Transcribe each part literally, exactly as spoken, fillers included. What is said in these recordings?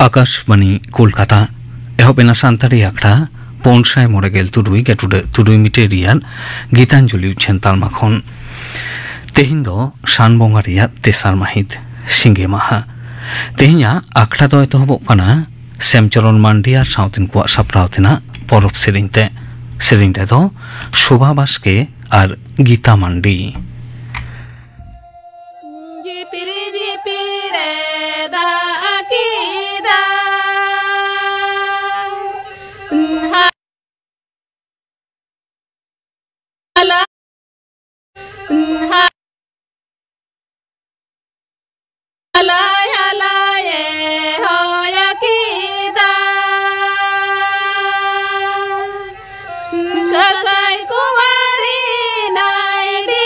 ᱟᱠᱟᱥᱵᱟᱱᱤ ᱠᱳᱞᱠᱟᱛᱟ᱾ ᱮᱦᱚᱵ ᱮᱱᱟ ᱥᱟᱱᱛᱟᱲᱤ ᱟᱠᱷᱲᱟ ᱯᱩᱱ ᱥᱟᱭ ᱢᱚᱬᱮ ᱜᱮᱞ ᱛᱩᱨᱩᱭ ᱜᱟᱹᱴᱩᱰᱟᱹ ᱛᱩᱨᱩᱭ ᱢᱤᱴᱟᱹᱨ ᱨᱮᱭᱟᱜ ᱜᱤᱛᱟᱧᱡᱚᱞᱤ ᱩᱪᱷᱟᱹᱱ ᱛᱟᱞᱢᱟ ᱠᱷᱚᱱ᱾ ᱛᱮᱦᱮᱧ ᱫᱚ ᱥᱟᱱ ᱵᱚᱸᱜᱟ ᱨᱮᱭᱟᱜ ᱛᱮᱥᱟᱨ ᱢᱟᱹᱦᱤᱛ, ᱥᱤᱸᱜᱮ ᱢᱟᱦᱟ᱾ ᱛᱮᱦᱮᱧᱟᱜ ᱟᱠᱷᱲᱟ ᱫᱚ ᱮᱛᱚᱦᱚᱵᱚᱜ ᱠᱟᱱᱟ ᱥᱮᱢᱪᱚᱨᱚᱱ ᱢᱟᱱᱰᱤ ᱟᱨ ᱥᱟᱶᱛᱮᱱ ᱠᱚᱣᱟᱜ ᱥᱟᱯᱲᱟᱣ ᱛᱮᱱᱟᱜ ᱯᱚᱨᱚᱵᱽ ᱥᱮᱨᱮᱧ ᱛᱮ᱾ ᱥᱮᱨᱮᱧ ᱨᱮᱫᱚ ᱥᱳᱵᱷᱟ ᱵᱟᱥᱠᱮ ᱟᱨ ᱜᱤᱛᱟ ᱢᱟᱱᱰᱤ᱾ ᱡᱷᱤᱯᱤᱨ ᱡᱷᱤᱯᱤᱨ ᱮ ᱫᱟᱜ ᱠᱮᱫᱟ᱾ ᱦᱟᱞᱟ, ᱦᱟᱞᱟᱭ ᱦᱟᱞᱟᱭ ᱮ ᱦᱚᱭ ᱠᱮᱫᱟ᱾ ᱠᱟᱸᱥᱟᱭ ᱠᱩᱢᱟᱨᱤ ᱱᱟᱭᱰᱤ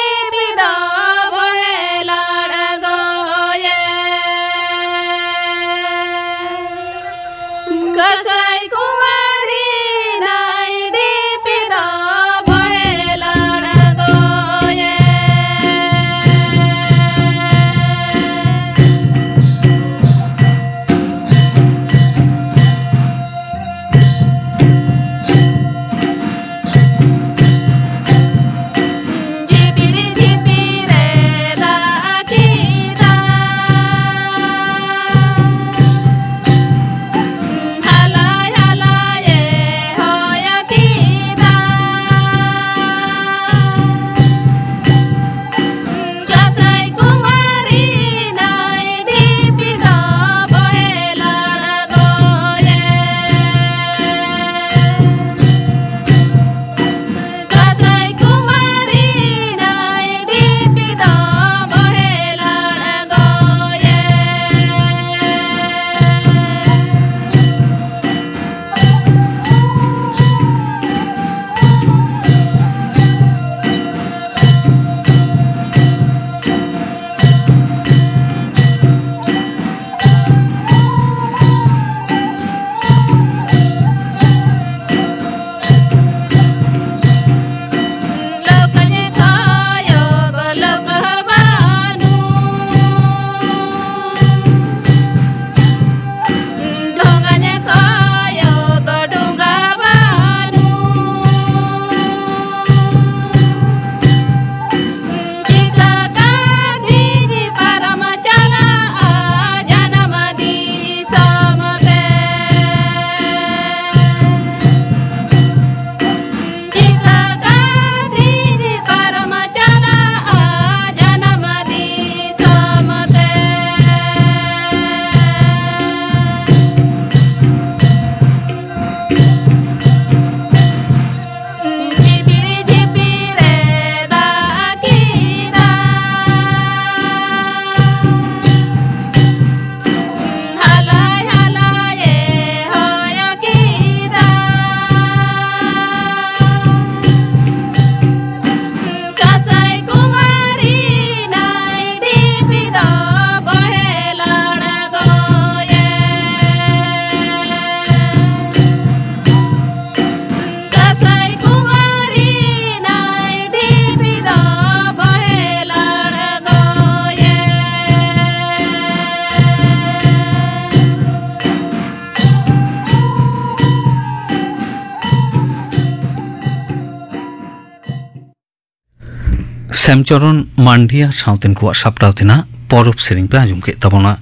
ᱥᱮᱢᱪᱚᱨᱚᱱ ᱢᱟᱱᱰᱤ ᱟᱨ ᱥᱟᱶᱛᱮᱱ ᱠᱚᱣᱟᱜ ᱥᱟᱯᱲᱟᱣ ᱛᱮᱱᱟᱜ ᱯᱚᱨᱚᱵᱽ ᱥᱮᱨᱮᱧ ᱯᱮ ᱟᱸᱡᱚᱢ ᱠᱮᱫ ᱛᱟᱵᱚᱱᱟ᱾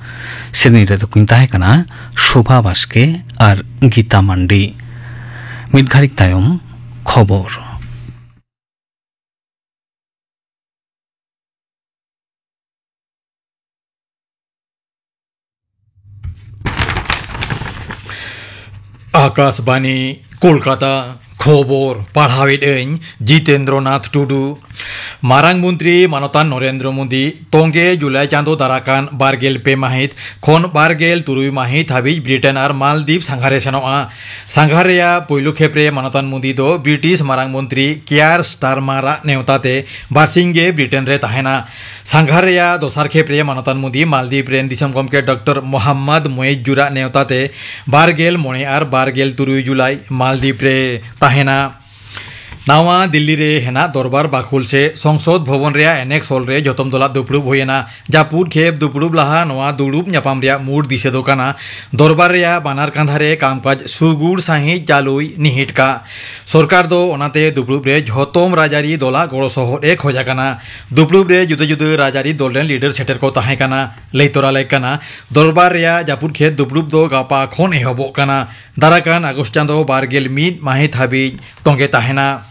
ᱥᱮᱨᱮᱧ ᱨᱮᱫᱚ ᱠᱤᱱ ᱛᱟᱦᱮᱸ ᱠᱟᱱᱟ ᱥᱳᱵᱷᱟ ᱵᱟᱥᱠᱮ ᱟᱨ ᱜᱤᱛᱟ ᱢᱟᱱᱰᱤ᱾ ᱢᱤᱫ ᱜᱷᱟᱹᱲᱤᱡ ᱛᱟᱭᱚᱢ ᱠᱷᱚᱵᱚᱨ᱾ ᱟᱠᱟᱥᱵᱟᱱᱤ, ᱠᱳᱞᱠᱟᱛᱟ᱾ ᱠᱷᱚᱵᱚᱨ ᱯᱟᱲᱦᱟᱣᱮᱫ ᱟᱹᱧ ᱡᱤᱛᱮᱱᱫᱨᱚ ᱱᱟᱛᱷ ᱴᱩᱰᱩ᱾ ᱢᱟᱨᱟᱝ ᱢᱚᱱᱛᱨᱤ ᱢᱟᱱᱚᱛᱟᱱ ᱱᱚᱨᱮᱱᱫᱨᱚ ᱢᱳᱫᱤ ᱛᱚᱝᱜᱮ ᱡᱩᱞᱟᱭ ᱪᱟᱸᱫᱚ ᱫᱟᱨᱟᱠᱟᱱ ᱵᱟᱨᱜᱮᱞ ᱯᱮ ᱢᱟᱹᱦᱤᱛ ᱠᱷᱚᱱ ᱵᱟᱨᱜᱮᱞ ᱛᱩᱨᱩᱭ ᱢᱟᱹᱦᱤᱛ ᱦᱟᱹᱵᱤᱡ ᱵᱨᱤᱴᱮᱱ ᱟᱨ ᱢᱟᱞᱫᱤᱯ ᱥᱟᱸᱜᱷᱟᱨᱮ ᱥᱮᱱᱚᱜᱼᱟ᱾ ᱥᱟᱸᱜᱷᱟᱨ ᱨᱮᱭᱟᱜ ᱯᱳᱭᱞᱳ ᱠᱷᱮᱯ ᱨᱮ ᱢᱟᱱᱚᱛᱟᱱ ᱢᱳᱫᱤ ᱫᱚ ᱵᱨᱤᱴᱤᱥ ᱢᱟᱨᱟᱝ ᱢᱚᱱᱛᱨᱤ ᱠᱤᱭᱟᱨ ᱥᱴᱟᱨᱢᱟᱨᱟᱜ ᱱᱮᱣᱛᱟ ᱛᱮ ᱵᱟᱨᱥᱤᱧ ᱜᱮ ᱵᱨᱤᱴᱮᱱ ᱨᱮ ᱛᱟᱦᱮᱱᱟ᱾ ᱥᱟᱸᱜᱷᱟᱨ ᱨᱮᱭᱟᱜ ᱫᱚᱥᱟᱨ ᱠᱷᱮᱯ ᱨᱮ ᱢᱟᱱᱚᱛᱟᱱ ᱢᱳᱫᱤ ᱢᱟᱞᱫᱤᱯ ᱨᱮᱱ ᱫᱤᱥᱚᱢ ᱜᱚᱢᱠᱮ ᱰᱚᱠᱴᱚᱨ ᱢᱚᱦᱟᱢᱢᱟᱫ ᱢᱚᱭᱮᱡᱽᱡᱩᱨᱟᱜ ᱱᱮᱣᱛᱟ ᱛᱮ ᱵᱟᱨᱜᱮᱞ ᱢᱚᱬᱮ ᱟᱨ ᱵᱟᱨᱜᱮᱞ ᱛᱩᱨᱩᱭ ᱡᱩᱞᱟᱭ ᱢᱟᱞᱫᱤᱯ ᱨᱮ ᱛᱟᱦᱮᱱᱟ᱾ ᱱᱟᱣᱟ ᱫᱤᱞᱞᱤ ᱨᱮ ᱦᱮᱱᱟᱜ ᱫᱚᱨᱵᱟᱨ ᱵᱟᱠᱷᱳᱞ ᱥᱮ ᱥᱚᱝᱥᱚᱫ ᱵᱷᱚᱵᱚᱱ ᱨᱮᱭᱟᱜ ᱮᱱᱮᱠᱥ ᱦᱚᱞ ᱨᱮ ᱡᱚᱛᱚᱢ ᱫᱚᱞᱟᱜ ᱫᱩᱯᱲᱩᱵ ᱦᱩᱭᱮᱱᱟ᱾ ᱡᱟᱹᱯᱩᱫ ᱠᱷᱮᱯ ᱫᱩᱯᱲᱩᱵ ᱞᱟᱦᱟ ᱱᱚᱣᱟ ᱫᱩᱲᱩᱵ ᱧᱟᱯᱟᱢ ᱨᱮᱭᱟᱜ ᱢᱩᱲ ᱫᱤᱥᱟᱹ ᱫᱚ ᱠᱟᱱᱟ ᱫᱚᱨᱵᱟᱨ ᱨᱮᱭᱟᱜ ᱵᱟᱱᱟᱨ ᱠᱟᱸᱫᱷᱟ ᱨᱮ ᱠᱟᱢᱠᱟᱡᱽ ᱥᱩᱜᱩᱲ ᱥᱟᱹᱦᱤᱡ ᱪᱟᱹᱞᱩᱭ ᱱᱤᱦᱤᱴ ᱠᱟᱜ᱾ ᱥᱚᱨᱠᱟᱨ ᱫᱚ ᱚᱱᱟᱛᱮ ᱫᱩᱯᱲᱩᱵ ᱨᱮ ᱡᱷᱚᱛᱚᱢ ᱨᱟᱡᱽᱟᱹᱨᱤ ᱫᱚᱞᱟᱜ ᱜᱚᱲᱚ ᱥᱚᱦᱚᱫ ᱮ ᱠᱷᱚᱡ ᱟᱠᱟᱱᱟ᱾ ᱫᱩᱯᱲᱩᱵ ᱨᱮ ᱡᱩᱫᱟᱹ ᱡᱩᱫᱟᱹ ᱨᱟᱡᱽᱟᱹᱨᱤ ᱫᱚᱞ ᱨᱮᱱ ᱞᱤᱰᱟᱨ ᱥᱮᱴᱮᱨ ᱠᱚ ᱛᱟᱦᱮᱸ ᱠᱟᱱᱟ᱾ ᱞᱟᱹᱭ ᱛᱚᱨᱟ ᱞᱮᱠ ᱠᱟᱱᱟ, ᱫᱚᱨᱵᱟᱨ ᱨᱮᱭᱟᱜ ᱡᱟᱹᱯᱩᱫ ᱠᱷᱮᱯ ᱫᱩᱯᱲᱩᱵ ᱫᱚ ᱜᱟᱯᱟ ᱠᱷᱚᱱ ᱮᱦᱚᱵᱚᱜ ᱠᱟᱱᱟ᱾ ᱫᱟᱨᱟᱠᱟᱱ ᱟᱜᱚᱥᱴ ᱪᱟᱸᱫᱚ ᱵᱟᱨᱜᱮᱞ ᱢᱤᱫ ᱢᱟᱹᱦᱤᱛ ᱦᱟᱹᱵᱤᱡ ᱛᱚᱸᱜᱮ ᱛᱟᱦᱮᱱᱟ᱾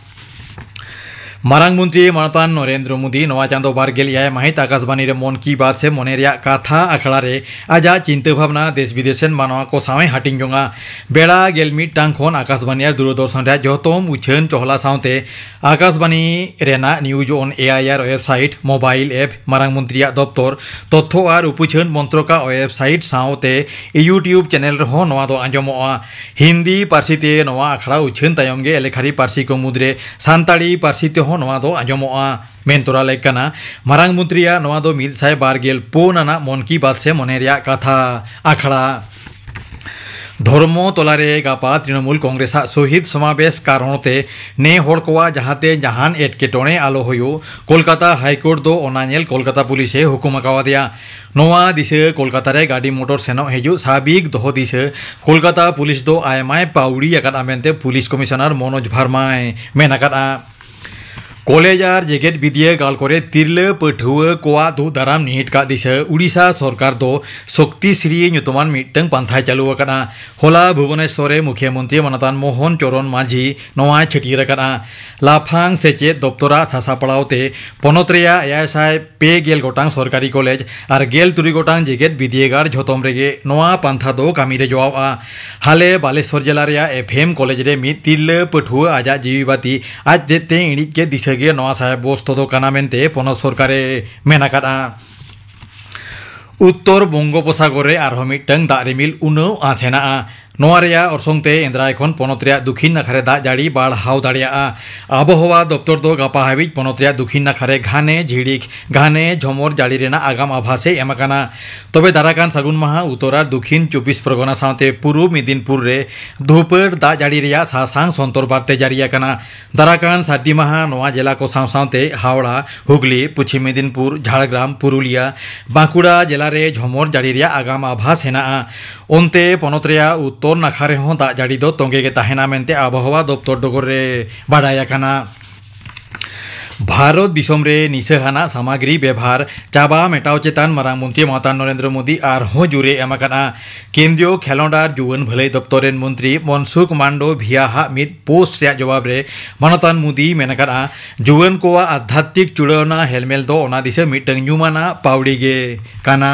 ᱢᱟᱨᱟᱝ ᱢᱚᱱᱛᱨᱤ ᱢᱟᱱᱚᱛᱟᱱ ᱱᱚᱨᱮᱱᱫᱨᱚ ᱢᱳᱫᱤ ᱱᱚᱣᱟ ᱪᱟᱸᱫᱚ ᱵᱟᱨᱜᱮᱞ ᱮᱭᱟᱭ ᱢᱟᱹᱦᱤᱛ ᱟᱠᱟᱥᱵᱟᱱᱤ ᱨᱮ ᱢᱚᱱ ᱠᱤ ᱵᱟᱛ ᱥᱮ ᱢᱚᱱᱮ ᱨᱮᱭᱟᱜ ᱠᱟᱛᱷᱟ ᱟᱠᱷᱲᱟ ᱨᱮ ᱟᱡᱟᱜ ᱪᱤᱱᱛᱟᱹ ᱵᱷᱟᱵᱽᱱᱟ ᱫᱮᱥ ᱵᱤᱫᱮᱥ ᱨᱮᱱ ᱢᱟᱱᱣᱟ ᱠᱚ ᱥᱟᱶ ᱮ ᱦᱟᱹᱴᱤᱧ ᱡᱚᱝᱟ᱾ ᱵᱮᱲᱟ ᱜᱮᱞ ᱢᱤᱫ ᱴᱟᱝ ᱠᱷᱚᱱ ᱟᱠᱟᱥᱵᱟᱱᱤ ᱟᱨ ᱫᱩᱨᱚᱫᱚᱨᱥᱚᱱ ᱨᱮᱭᱟᱜ ᱡᱚᱛᱚᱢ ᱩᱪᱷᱟᱹᱱ ᱪᱚᱦᱞᱟ ᱥᱟᱶᱛᱮ ᱟᱠᱟᱥᱵᱟᱱᱤ ᱨᱮᱱᱟᱜ ᱱᱤᱭᱩᱡᱽ ᱚᱱ ᱮ ᱟᱭ ᱟᱨ ᱣᱮᱵᱥᱟᱭᱤᱴ, ᱢᱳᱵᱟᱭᱤᱞ ᱮᱯ, ᱢᱟᱨᱟᱝ ᱢᱚᱱᱛᱨᱤᱭᱟᱜ ᱫᱚᱯᱛᱚᱨ, ᱛᱚᱛᱛᱷᱚ ᱟᱨ ᱩᱯᱟᱹᱪᱷᱟᱹᱱ ᱢᱚᱱᱛᱨᱚᱠᱟᱜ ᱣᱮᱵᱥᱟᱭᱤᱴ ᱥᱟᱶᱛᱮ YouTube ᱪᱮᱱᱮᱞ ᱨᱮᱦᱚᱸ ᱱᱚᱣᱟ ᱫᱚ ᱟᱸᱡᱚᱢᱚᱜᱼᱟ᱾ ᱦᱤᱱᱫᱤ ᱯᱟᱹᱨᱥᱤ ᱛᱮ ᱱᱚᱣᱟ ᱟᱠᱷᱲᱟ ᱩᱪᱷᱟᱹᱱ ᱛᱟᱭᱚᱢ ᱜᱮ ᱮᱞᱮᱠᱷᱟᱨᱤ ᱯᱟᱹᱨᱥᱤ ᱠᱚ ᱢᱩᱫᱽᱨᱮ ᱥᱟᱱᱛᱟᱲᱤ ᱯᱟᱹᱨᱥᱤ ᱛᱮᱦᱚᱸ ᱱᱚᱣᱟ ᱫᱚ ᱟᱸᱡᱚᱢᱚᱜᱼᱟ᱾ ᱢᱮᱱ ᱛᱚᱨᱟ ᱞᱮᱠ ᱠᱟᱱᱟ, ᱢᱟᱨᱟᱝ ᱢᱚᱱᱛᱨᱤᱭᱟᱜ ᱱᱚᱣᱟ ᱫᱚ ᱢᱤᱫ ᱥᱟᱭ ᱵᱟᱨ ᱜᱮᱞ ᱯᱩᱱ ᱟᱱᱟᱜ ᱢᱚᱱ ᱠᱤ ᱵᱟᱛ ᱥᱮ ᱢᱚᱱᱮ ᱨᱮᱭᱟᱜ ᱠᱟᱛᱷᱟ ᱟᱠᱷᱲᱟ᱾ ᱫᱷᱚᱨᱢᱚ ᱛᱚᱞᱟ ᱨᱮ ᱜᱟᱯᱟ ᱛᱨᱤᱱᱚᱢᱩᱞ ᱠᱚᱝᱜᱨᱮᱥᱟᱜ ᱥᱚᱦᱤᱫ ᱥᱚᱢᱟᱵᱮᱥ ᱠᱟᱨᱚᱱ ᱛᱮ ᱱᱮ ᱦᱚᱲ ᱠᱚᱣᱟᱜ ᱡᱟᱦᱟᱸᱛᱮ ᱡᱟᱦᱟᱱ ᱮᱴᱠᱮᱴᱚᱬᱮ ᱟᱞᱚ ᱦᱩᱭᱩᱜ, ᱠᱳᱞᱠᱟᱛᱟ ᱦᱟᱭᱠᱳᱨᱴ ᱫᱚ ᱚᱱᱟ ᱧᱮᱞ ᱠᱳᱞᱠᱟᱛᱟ ᱯᱩᱞᱤᱥ ᱮ ᱦᱩᱠᱩᱢ ᱟᱠᱟᱣᱟᱫᱮᱭᱟ᱾ ᱱᱚᱣᱟ ᱫᱤᱥᱟᱹ ᱠᱳᱞᱠᱟᱛᱟ ᱨᱮ ᱜᱟᱹᱰᱤ ᱢᱚᱴᱚᱨ ᱥᱮᱱᱚᱜ ᱦᱤᱡᱩᱜ ᱥᱟᱵᱤᱠ ᱫᱚᱦᱚ ᱫᱤᱥᱟᱹ ᱠᱳᱞᱠᱟᱛᱟ ᱯᱩᱞᱤᱥ ᱫᱚ ᱟᱭᱢᱟᱭ ᱯᱟᱹᱣᱲᱤ ᱟᱠᱟᱫᱼᱟ ᱢᱮᱱᱛᱮ ᱯᱩᱞᱤᱥ ᱠᱚᱢᱤᱥᱚᱱᱟᱨ ᱢᱚᱱᱳᱡᱽ ᱵᱷᱟᱨᱢᱟᱭ ᱢᱮᱱ ᱟᱠᱟᱫᱼᱟ᱾ ᱠᱚᱞᱮᱡᱽ ᱟᱨ ᱡᱮᱜᱮᱛ ᱵᱤᱫᱽᱭᱟᱹᱜᱟᱲ ᱠᱚᱨᱮ ᱛᱤᱨᱞᱟᱹ ᱯᱟᱹᱴᱷᱩᱣᱟᱹ ᱠᱚᱣᱟᱜ ᱫᱩᱜ ᱫᱟᱨᱟᱢ ᱱᱤᱦᱤᱴ ᱠᱟᱜ ᱫᱤᱥᱟᱹ ᱩᱰᱤᱥᱟ ᱥᱚᱨᱠᱟᱨ ᱫᱚ ᱥᱚᱠᱛᱤ ᱥᱨᱤ ᱧᱩᱛᱩᱢᱟᱱ ᱢᱤᱫᱴᱟᱝ ᱯᱟᱱᱛᱷᱟᱭ ᱪᱟᱹᱞᱩ ᱟᱠᱟᱫᱼᱟ᱾ ᱦᱚᱞᱟ ᱵᱷᱩᱵᱚᱱᱮᱥᱚᱨ ᱨᱮ ᱢᱩᱠᱷᱭᱟᱹ ᱢᱚᱱᱛᱨᱤ ᱢᱟᱱᱚᱛᱟᱱ ᱢᱳᱦᱚᱱ ᱪᱚᱨᱚᱱ ᱢᱟᱹᱡᱷᱤ ᱱᱚᱣᱟᱭ ᱪᱷᱟᱹᱴᱭᱟᱹᱨ ᱟᱠᱟᱫᱼᱟ᱾ ᱞᱟᱯᱷᱟᱝ ᱥᱮᱪᱮᱫ ᱫᱚᱯᱛᱚᱨᱟᱜ ᱥᱟᱥᱟᱯᱲᱟᱣ ᱛᱮ ᱯᱚᱱᱚᱛ ᱨᱮᱭᱟᱜ ᱮᱭᱟᱭ ᱥᱟᱭ ᱯᱮ ᱜᱮᱞ ᱜᱚᱴᱟᱝ ᱥᱚᱨᱠᱟᱨᱤ ᱠᱚᱞᱮᱡᱽ ᱟᱨ ᱜᱮᱞ ᱛᱩᱨᱩᱭ ᱜᱚᱴᱟᱝ ᱡᱮᱜᱮᱛ ᱵᱤᱫᱽᱭᱟᱹᱜᱟᱲ ᱡᱷᱚᱛᱚᱢ ᱨᱮᱜᱮ ᱱᱚᱣᱟ ᱯᱟᱱᱛᱷᱟ ᱫᱚ ᱠᱟᱹᱢᱤ ᱨᱮ ᱡᱚᱣᱟᱣᱜᱼᱟ᱾ ᱦᱟᱞᱮ ᱵᱟᱞᱮᱥᱚᱨ ᱡᱮᱞᱟ ᱨᱮᱭᱟᱜ ᱮᱯᱷ ᱮᱢ ᱠᱚᱞᱮᱡᱽ ᱨᱮ ᱢᱤᱫ ᱛᱤᱨᱞᱟᱹ ᱯᱟᱹᱴᱷᱩᱣᱟᱹ ᱟᱡᱟᱜ ᱡᱤᱣᱤ ᱵᱟᱹᱛᱤ ᱟᱡ ᱛᱮᱫ ᱛᱮ ᱤᱬᱤᱡ ᱠᱮᱫ ᱫᱤᱥᱟᱹ ᱜᱮ ᱱᱚᱣᱟ ᱥᱟᱭ ᱵᱚᱥᱛᱚ ᱫᱚ ᱠᱟᱱᱟ ᱢᱮᱱᱛᱮ ᱯᱚᱱᱚᱛ ᱥᱚᱨᱠᱟᱨᱮ ᱢᱮᱱ ᱟᱠᱟᱫᱼᱟ᱾ ᱩᱛᱛᱚᱨ ᱵᱚᱝᱜᱳᱯᱚᱥᱟᱜᱚᱨ ᱨᱮ ᱟᱨᱦᱚᱸ ᱢᱤᱫᱴᱟᱝ ᱫᱟᱜ ᱨᱤᱢᱤᱞ ᱩᱱᱟᱹᱣ ᱟᱸᱥ ᱦᱮᱱᱟᱜᱼᱟ᱾ ᱱᱚᱣᱟ ᱨᱮᱭᱟᱜ ᱚᱨᱥᱚᱝ ᱛᱮ ᱮᱱᱫᱨᱟᱭ ᱠᱷᱚᱱ ᱯᱚᱱᱚᱛ ᱨᱮᱭᱟᱜ ᱫᱩᱠᱷᱤᱱ ᱱᱟᱠᱷᱟ ᱨᱮ ᱫᱟᱜ ᱡᱟᱹᱲᱤ ᱵᱟᱲᱦᱟᱣ ᱫᱟᱲᱮᱭᱟᱜᱼᱟ᱾ ᱟᱵᱚᱦᱟᱣᱟ ᱫᱚᱯᱛᱚᱨ ᱫᱚ ᱜᱟᱯᱟ ᱦᱟᱹᱵᱤᱡ ᱯᱚᱱᱚᱛ ᱨᱮᱭᱟᱜ ᱫᱩᱠᱷᱤᱱ ᱱᱟᱠᱷᱟ ᱨᱮ ᱜᱷᱟᱱᱮ ᱡᱷᱤᱲᱤᱠ, ᱜᱷᱟᱱᱮ ᱡᱷᱚᱢᱚᱨ ᱡᱟᱹᱲᱤ ᱨᱮᱱᱟᱜ ᱟᱜᱟᱢ ᱟᱵᱷᱟᱥ ᱮ ᱮᱢ ᱟᱠᱟᱱᱟ᱾ ᱛᱚᱵᱮ ᱫᱟᱨᱟᱠᱟᱱ ᱥᱟᱹᱜᱩᱱ ᱢᱟᱦᱟ ᱩᱛᱛᱚᱨ ᱟᱨ ᱫᱩᱠᱷᱤᱱ ᱪᱚᱵᱵᱤᱥ ᱯᱨᱚᱜᱚᱱᱟ ᱥᱟᱶᱛᱮ ᱯᱩᱨᱩᱵ ᱢᱮᱫᱤᱱᱯᱩᱨ ᱨᱮ ᱫᱷᱩᱯᱟᱹᱲ ᱫᱟᱜ ᱡᱟᱹᱲᱤ ᱨᱮᱭᱟᱜ ᱥᱟᱥᱟᱝ ᱥᱚᱱᱛᱚᱨ ᱵᱟᱨᱛᱮ ᱡᱟᱹᱨᱤ ᱟᱠᱟᱱᱟ᱾ ᱫᱟᱨᱟᱠᱟᱱ ᱥᱟᱹᱨᱫᱤ ᱢᱟᱦᱟ ᱱᱚᱣᱟ ᱡᱮᱞᱟ ᱠᱚ ᱥᱟᱶ ᱥᱟᱶᱛᱮ ᱦᱟᱣᱲᱟ, ᱦᱩᱜᱽᱞᱤ, ᱯᱚᱪᱷᱤᱢ ᱢᱮᱫᱤᱱᱯᱩᱨ, ᱡᱷᱟᱲᱜᱨᱟᱢ, ᱯᱩᱨᱩᱞᱤᱭᱟ, ᱵᱟᱸᱠᱩᱲᱟ ᱡᱮᱞᱟ ᱨᱮ ᱡᱷᱚᱢᱚᱨ ᱡᱟᱹᱲᱤ ᱨᱮᱭᱟᱜ ᱟᱜᱟᱢ ᱟᱵᱷᱟᱥ ᱦᱮᱱᱟᱜᱼᱟ᱾ ᱚᱱᱛᱮ ᱯᱚᱱᱚᱛ ᱨᱮᱭᱟᱜ ᱩᱛᱛᱚᱨ ᱱᱟᱠᱷᱟ ᱨᱮᱦᱚᱸ ᱫᱟᱜ ᱡᱟᱹᱲᱤ ᱫᱚ ᱛᱚᱸᱜᱮ ᱜᱮ ᱛᱟᱦᱮᱱᱟ ᱢᱮᱱᱛᱮ ᱟᱵᱚᱦᱟᱣᱟ ᱫᱚᱯᱛᱚᱨ ᱰᱚᱜᱚᱨ ᱨᱮ ᱵᱟᱰᱟᱭ ᱟᱠᱟᱱᱟ᱾ ᱵᱷᱟᱨᱚᱛ ᱫᱤᱥᱚᱢ ᱨᱮ ᱱᱤᱥᱟᱹ ᱟᱱᱟᱜ ᱥᱟᱢᱟᱜᱨᱤ ᱵᱮᱵᱷᱟᱨ ᱪᱟᱵᱟ ᱢᱮᱴᱟᱣ ᱪᱮᱛᱟᱱ ᱢᱟᱨᱟᱝ ᱢᱚᱱᱛᱨᱤ ᱢᱟᱱᱚᱛᱟᱱ ᱱᱚᱨᱮᱱᱫᱨᱚ ᱢᱳᱫᱤ ᱟᱨᱦᱚᱸ ᱡᱳᱨᱮ ᱮᱢ ᱟᱠᱟᱫᱼᱟ᱾ ᱠᱮᱱᱫᱨᱤᱭᱚ ᱠᱷᱮᱞᱚᱸᱰ ᱟᱨ ᱡᱩᱣᱟᱹᱱ ᱵᱷᱟᱹᱞᱟᱹᱭ ᱫᱚᱯᱛᱚᱨ ᱨᱮᱱ ᱢᱚᱱᱛᱨᱤ ᱢᱚᱱᱥᱩᱠᱷ ᱢᱟᱱᱰᱚ ᱵᱷᱤᱭᱟ ᱦᱟᱜ ᱢᱤᱫ ᱯᱳᱥᱴ ᱨᱮᱭᱟᱜ ᱡᱚᱵᱟᱵ ᱨᱮ ᱢᱟᱱᱚᱛᱟᱱ ᱢᱳᱫᱤᱭ ᱢᱮᱱ ᱟᱠᱟᱫᱼᱟ, ᱡᱩᱣᱟᱹᱱ ᱠᱚᱣᱟᱜ ᱟᱫᱷᱟᱛᱢᱤᱠ ᱪᱩᱲᱟᱹᱣᱱᱟ ᱦᱮᱞᱢᱮᱞ ᱫᱚ ᱚᱱᱟ ᱫᱤᱥᱟᱹ ᱢᱤᱫᱴᱟᱝ ᱧᱩᱢᱟᱱᱟᱜ ᱯᱟᱹᱣᱲᱤ ᱜᱮ ᱠᱟᱱᱟ᱾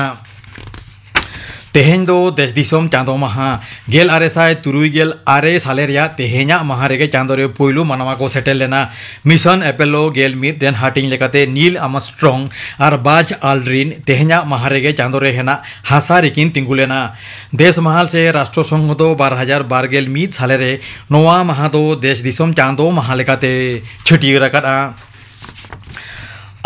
ᱛᱮᱦᱮᱧ ᱫᱚ ᱫᱮᱥ ᱫᱤᱥᱚᱢ ᱪᱟᱸᱫᱚ ᱢᱟᱦᱟ᱾ ᱜᱮᱞ ᱟᱨᱮ ᱥᱟᱭ ᱛᱩᱨᱩᱭ ᱜᱮᱞ ᱟᱨᱮ ᱥᱟᱞᱮ ᱨᱮᱭᱟᱜ ᱛᱮᱦᱮᱧᱟᱜ ᱢᱟᱦᱟ ᱨᱮᱜᱮ ᱪᱟᱸᱫᱚ ᱨᱮ ᱯᱩᱭᱞᱩ ᱢᱟᱱᱣᱟ ᱠᱚ ᱥᱮᱴᱮᱨ ᱞᱮᱱᱟ᱾ ᱢᱤᱥᱚᱱ ᱮᱯᱳᱞᱳ ᱜᱮᱞ ᱢᱤᱫ ᱨᱮᱱ ᱦᱟᱹᱴᱤᱧ ᱞᱮᱠᱟᱛᱮ ᱱᱤᱞ ᱟᱨᱢᱥᱴᱨᱚᱝ ᱟᱨ ᱵᱟᱡᱽ ᱟᱞᱰᱨᱤᱱ ᱛᱮᱦᱮᱧᱟᱜ ᱢᱟᱦᱟ ᱨᱮᱜᱮ ᱪᱟᱸᱫᱚ ᱨᱮ ᱦᱮᱱᱟᱜ ᱦᱟᱥᱟ ᱨᱮᱠᱤᱱ ᱛᱤᱸᱜᱩ ᱞᱮᱱᱟ᱾ ᱫᱮᱥ ᱢᱟᱦᱟᱞ ᱥᱮ ᱨᱟᱥᱴᱨᱚ ᱥᱚᱝᱜᱷ ᱫᱚ ᱵᱟᱨ ᱦᱟᱡᱟᱨ ᱵᱟᱨ ᱜᱮᱞ ᱢᱤᱫ ᱥᱟᱞᱮ ᱨᱮ ᱱᱚᱣᱟ ᱢᱟᱦᱟ ᱫᱚ ᱫᱮᱥ ᱫᱤᱥᱚᱢ ᱪᱟᱸᱫᱚ ᱢᱟᱦᱟ ᱞᱮᱠᱟᱛᱮ ᱪᱷᱟᱹᱴᱭᱟᱹᱨ ᱟᱠᱟᱫᱼᱟ᱾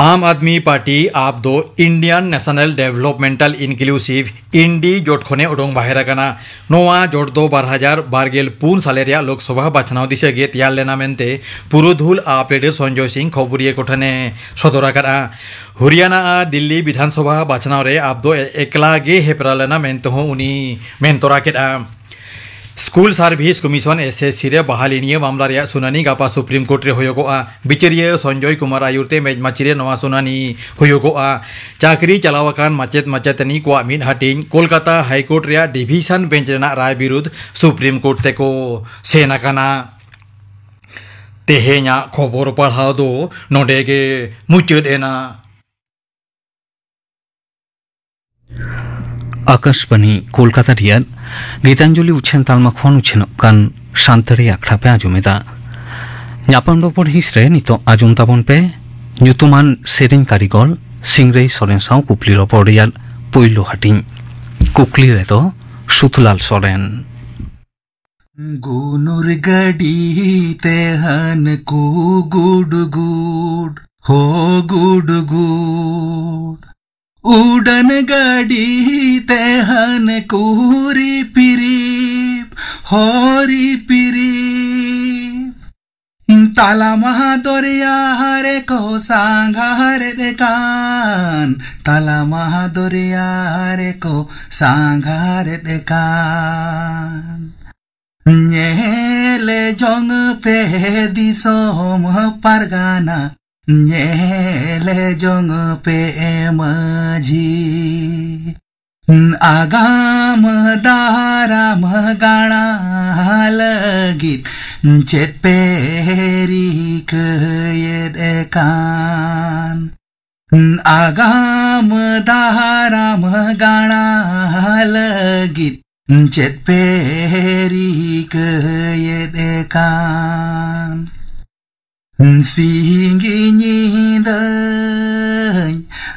ᱟᱢ ᱟᱫᱢᱤ ᱯᱟᱨᱴᱤ, ᱟᱯ, ᱫᱚ ᱤᱱᱰᱤᱭᱟᱱ ᱱᱮᱥᱚᱱᱟᱞ ᱰᱮᱵᱷᱞᱚᱯᱢᱮᱱᱴᱟᱞ ᱤᱱᱠᱞᱩᱥᱤᱵᱷ, ᱤᱱᱰᱤ, ᱡᱳᱴ ᱠᱷᱚᱱᱮ ᱩᱰᱩᱝ ᱵᱟᱦᱮᱨ ᱟᱠᱟᱱᱟ᱾ ᱱᱚᱣᱟ ᱡᱳᱴ ᱫᱚ ᱵᱟᱨ ᱦᱟᱡᱟᱨ ᱵᱟᱨ ᱜᱮᱞ ᱯᱩᱱ ᱥᱟᱞᱮ ᱨᱮᱭᱟᱜ ᱞᱳᱠᱥᱚᱵᱷᱟ ᱵᱟᱪᱷᱱᱟᱣ ᱫᱤᱥᱟᱹ ᱜᱮ ᱛᱮᱭᱟᱨ ᱞᱮᱱᱟ ᱢᱮᱱᱛᱮ ᱯᱩᱨᱩᱫᱷᱩᱞ ᱟᱯ ᱞᱤᱰᱟᱨ ᱥᱚᱧᱡᱚᱭ ᱥᱤᱝ ᱠᱷᱚᱵᱚᱨᱤᱭᱟᱹ ᱠᱚ ᱴᱷᱮᱱᱮ ᱥᱚᱫᱚᱨ ᱟᱠᱟᱫᱼᱟ᱾ ᱦᱚᱨᱤᱭᱟᱱᱟ ᱟᱨ ᱫᱤᱞᱞᱤ ᱵᱤᱫᱷᱟᱱ ᱥᱚᱵᱷᱟ ᱵᱟᱪᱷᱱᱟᱣ ᱨᱮ ᱟᱯ ᱫᱚ ᱮᱠᱞᱟ ᱜᱮ ᱦᱮᱯᱨᱟᱣ ᱞᱮᱱᱟ ᱢᱮᱱᱛᱮ ᱦᱚᱸ ᱩᱱᱤ ᱢᱮᱱ ᱛᱚᱨᱟ ᱠᱮᱫᱼᱟ᱾ School service commission, S S C, ᱨᱮ ᱵᱟᱦᱟᱞᱤ ᱱᱤᱭᱟᱹ ᱢᱟᱢᱞᱟ ᱨᱮᱭᱟᱜ ᱥᱩᱱᱟᱹᱱᱤ ᱜᱟᱯᱟ ᱥᱩᱯᱨᱤᱢ ᱠᱳᱨᱴ ᱨᱮ ᱦᱩᱭᱩᱜᱚᱜᱼᱟ᱾ ᱵᱤᱪᱟᱹᱨᱤᱭᱟᱹ ᱥᱚᱧᱡᱚᱭ ᱠᱩᱢᱟᱨ ᱟᱭᱩᱨ ᱛᱮ ᱢᱮᱡᱽ ᱢᱟᱹᱪᱤ ᱨᱮ ᱱᱚᱣᱟ ᱥᱩᱱᱟᱹᱱᱤ ᱦᱩᱭᱩᱜᱚᱜᱼᱟ᱾ ᱪᱟᱹᱠᱨᱤ ᱪᱟᱞᱟᱣ ᱟᱠᱟᱱ ᱢᱟᱪᱮᱫ ᱢᱟᱪᱮᱛᱟᱹᱱᱤ ᱠᱚᱣᱟᱜ ᱢᱤᱫ ᱦᱟᱹᱴᱤᱧ ᱠᱳᱞᱠᱟᱛᱟ ᱦᱟᱭ ᱠᱳᱨᱴ ᱨᱮᱭᱟᱜ ᱰᱤᱵᱷᱤᱥᱚᱱ ᱵᱮᱧᱪ ᱨᱮᱱᱟᱜ ᱨᱟᱭ ᱵᱤᱨᱩᱫᱷ ᱥᱩᱯᱨᱤᱢ ᱠᱳᱨᱴ ᱛᱮᱠᱚ ᱥᱮᱱ ᱟᱠᱟᱱᱟ᱾ ᱛᱮᱦᱮᱧᱟᱜ ᱠᱷᱚᱵᱚᱨ ᱯᱟᱲᱦᱟᱣ ᱫᱚ ᱱᱚᱰᱮ ᱜᱮ ᱢᱩᱪᱟᱹᱫ ᱮᱱᱟ᱾ ᱟᱠᱟᱥᱵᱟᱱᱤ ᱠᱳᱞᱠᱟᱛᱟ ᱨᱮᱭᱟᱜ ᱜᱤᱛᱟᱧᱡᱚᱞᱤ ᱩᱪᱷᱟᱹᱱ ᱛᱟᱞᱢᱟ ᱠᱷᱚᱱ ᱩᱪᱷᱟᱹᱱᱚᱜ ᱠᱟᱱ ᱥᱟᱱᱛᱟᱲᱤ ᱟᱠᱷᱲᱟ ᱯᱮ ᱟᱸᱡᱚᱢ ᱮᱫᱟ᱾ ᱧᱟᱯᱟᱢ ᱨᱚᱯᱚᱲ ᱦᱤᱸᱥ ᱨᱮ ᱱᱤᱛᱚᱜ ᱟᱸᱡᱚᱢ ᱛᱟᱵᱚᱱ ᱯᱮ ᱧᱩᱛᱩᱢᱟᱱ ᱥᱮᱨᱮᱧ ᱠᱟᱹᱨᱤᱜᱚᱞ ᱥᱤᱝᱨᱟᱹᱭ ᱥᱚᱨᱮᱱ ᱥᱟᱶ ᱠᱩᱠᱞᱤ ᱨᱚᱯᱚᱲ ᱨᱮᱭᱟᱜ ᱯᱳᱭᱞᱳ ᱦᱟᱹᱴᱤᱧ᱾ ᱠᱩᱠᱞᱤ ᱨᱮᱫᱚ ᱥᱩᱛᱞᱟᱞ ᱥᱚᱨᱮᱱ᱾ ᱜᱩᱱᱩᱨ ᱜᱟᱹᱰᱤ ᱛᱮ ᱦᱟᱱᱠᱩ ᱜᱩᱰ ᱜᱩᱰ, ᱦᱚ ᱜᱩᱰ ᱜᱩᱰ᱾ ᱩᱰᱟᱹᱱ ᱜᱟᱹᱰᱤ ᱛᱮ ᱦᱟᱱᱠᱩ ᱨᱤᱯ ᱨᱤᱯ, ᱦᱚ ᱨᱤᱯ ᱨᱤᱯ᱾ ᱛᱟᱞᱟ ᱢᱟᱦᱟ ᱫᱚᱨᱭᱟ ᱨᱮᱠᱚ ᱥᱟᱸᱜᱷᱟᱨᱮᱫ ᱠᱟᱱ, ᱛᱟᱞᱟ ᱢᱟᱦᱟ ᱫᱚᱨᱭᱟ ᱨᱮᱠᱚ ᱥᱟᱸᱜᱷᱟᱨᱮᱫ ᱠᱟᱱ᱾ ᱧᱮᱞ ᱡᱚᱝ ᱯᱮ ᱫᱤᱥᱚᱢ ᱯᱟᱨᱜᱟᱱᱟ, ᱧᱮᱞ ᱡᱚᱝ ᱯᱮ ᱢᱟᱹᱡᱷᱤ᱾ ᱟᱜᱟᱢ ᱫᱟᱨᱟᱢ ᱜᱟᱬᱟ ᱞᱟᱹᱜᱤᱫ ᱪᱮᱫ ᱯᱮ ᱨᱤᱠᱟᱹᱭᱮᱫ ᱠᱟᱱ? ᱟᱜᱟᱢ ᱫᱟᱨᱟᱢ ᱜᱟᱬᱟ ᱞᱟᱹᱜᱤᱫ ᱪᱮᱫ ᱯᱮ ᱨᱤᱠᱟᱹᱭᱮᱫ ᱠᱟᱱ? ᱥᱤᱧ ᱧᱤᱫᱟᱹᱧ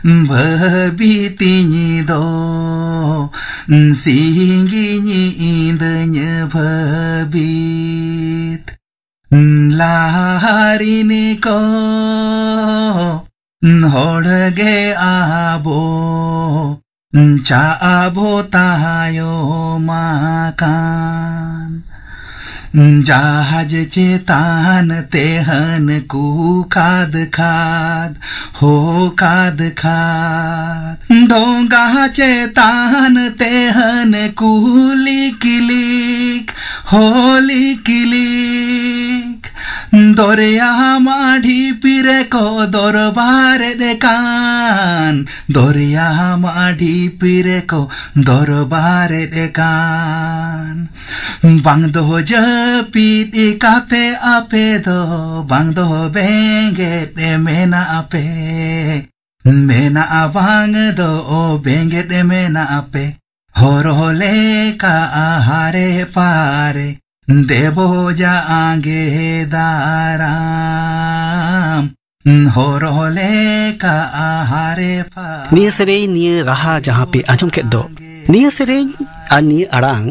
ᱵᱷᱟᱹᱵᱤᱛᱤᱧ ᱫᱚ, ᱥᱤᱧ ᱧᱤᱫᱟᱹᱧ ᱵᱷᱟᱹᱵᱤᱛ᱾ ᱞᱟᱦᱟᱨᱤᱱ ᱠᱚ ᱦᱚᱲ ᱜᱮ ᱟᱵᱚ ᱪᱟ ᱟᱵᱚ ᱛᱟᱭᱚᱢ ᱟᱠᱟᱱ᱾ ᱡᱟᱦᱟᱡ ᱪᱮᱛᱟᱱ ᱛᱮᱦᱟᱱ ᱠᱩ ᱠᱷᱟᱫ ᱠᱷᱟᱫ, ᱦᱳ ᱠᱷᱟᱫ ᱠᱷᱟᱫ᱾ ᱰᱷᱚᱸᱜᱟ ᱪᱮᱛᱟᱱ ᱛᱮᱦᱟᱱ ᱠᱩ ᱞᱤᱠ ᱞᱤᱠ, ᱦᱳ ᱞᱤᱠ ᱞᱤᱠ᱾ ᱫᱚᱨᱭᱟ ᱢᱟ ᱰᱷᱤᱯᱤ ᱨᱮᱠᱚ ᱫᱚᱨᱵᱟᱨᱮᱫ ᱠᱟᱱ, ᱫᱚᱨᱭᱟ ᱢᱟ ᱰᱷᱤᱯᱤ ᱨᱮᱠᱚ ᱫᱚᱨᱵᱟᱨᱮᱫ ᱠᱟᱱ᱾ ᱵᱟᱝ ᱫᱚ ᱡᱟᱹᱯᱤᱫ ᱠᱟᱛᱮ ᱟᱯᱮ ᱫᱚ, ᱵᱟᱝ ᱫᱚ ᱵᱮᱸᱜᱮᱫ ᱢᱮᱱᱟᱜ ᱯᱮ, ᱢᱮᱱᱟᱜᱼᱟ ᱵᱟᱝ ᱫᱚ ᱵᱮᱸᱜᱮᱫ ᱢᱮᱱᱟᱜ ᱯᱮ᱾ ᱦᱚᱨᱚ ᱞᱮᱠᱟ ᱦᱟᱨᱮ ᱯᱟᱨᱮ, ᱫᱮᱵᱚ ᱡᱟᱸᱜᱮ ᱫᱟᱨᱟᱢ᱾ ᱦᱚᱨᱚ ᱞᱮᱠᱟ ᱦᱟᱨᱮ ᱯᱟᱨᱮ᱾ ᱱᱤᱭᱟᱹ ᱥᱮᱨᱮᱧ, ᱱᱤᱭᱟᱹ ᱨᱟᱦᱟ ᱡᱟᱦᱟᱸ ᱯᱮ ᱟᱸᱡᱚᱢ ᱠᱮᱫ ᱫᱚ, ᱱᱤᱭᱟᱹ ᱥᱮᱨᱮᱧ ᱟᱨ ᱱᱤᱭᱟᱹ ᱟᱲᱟᱝ,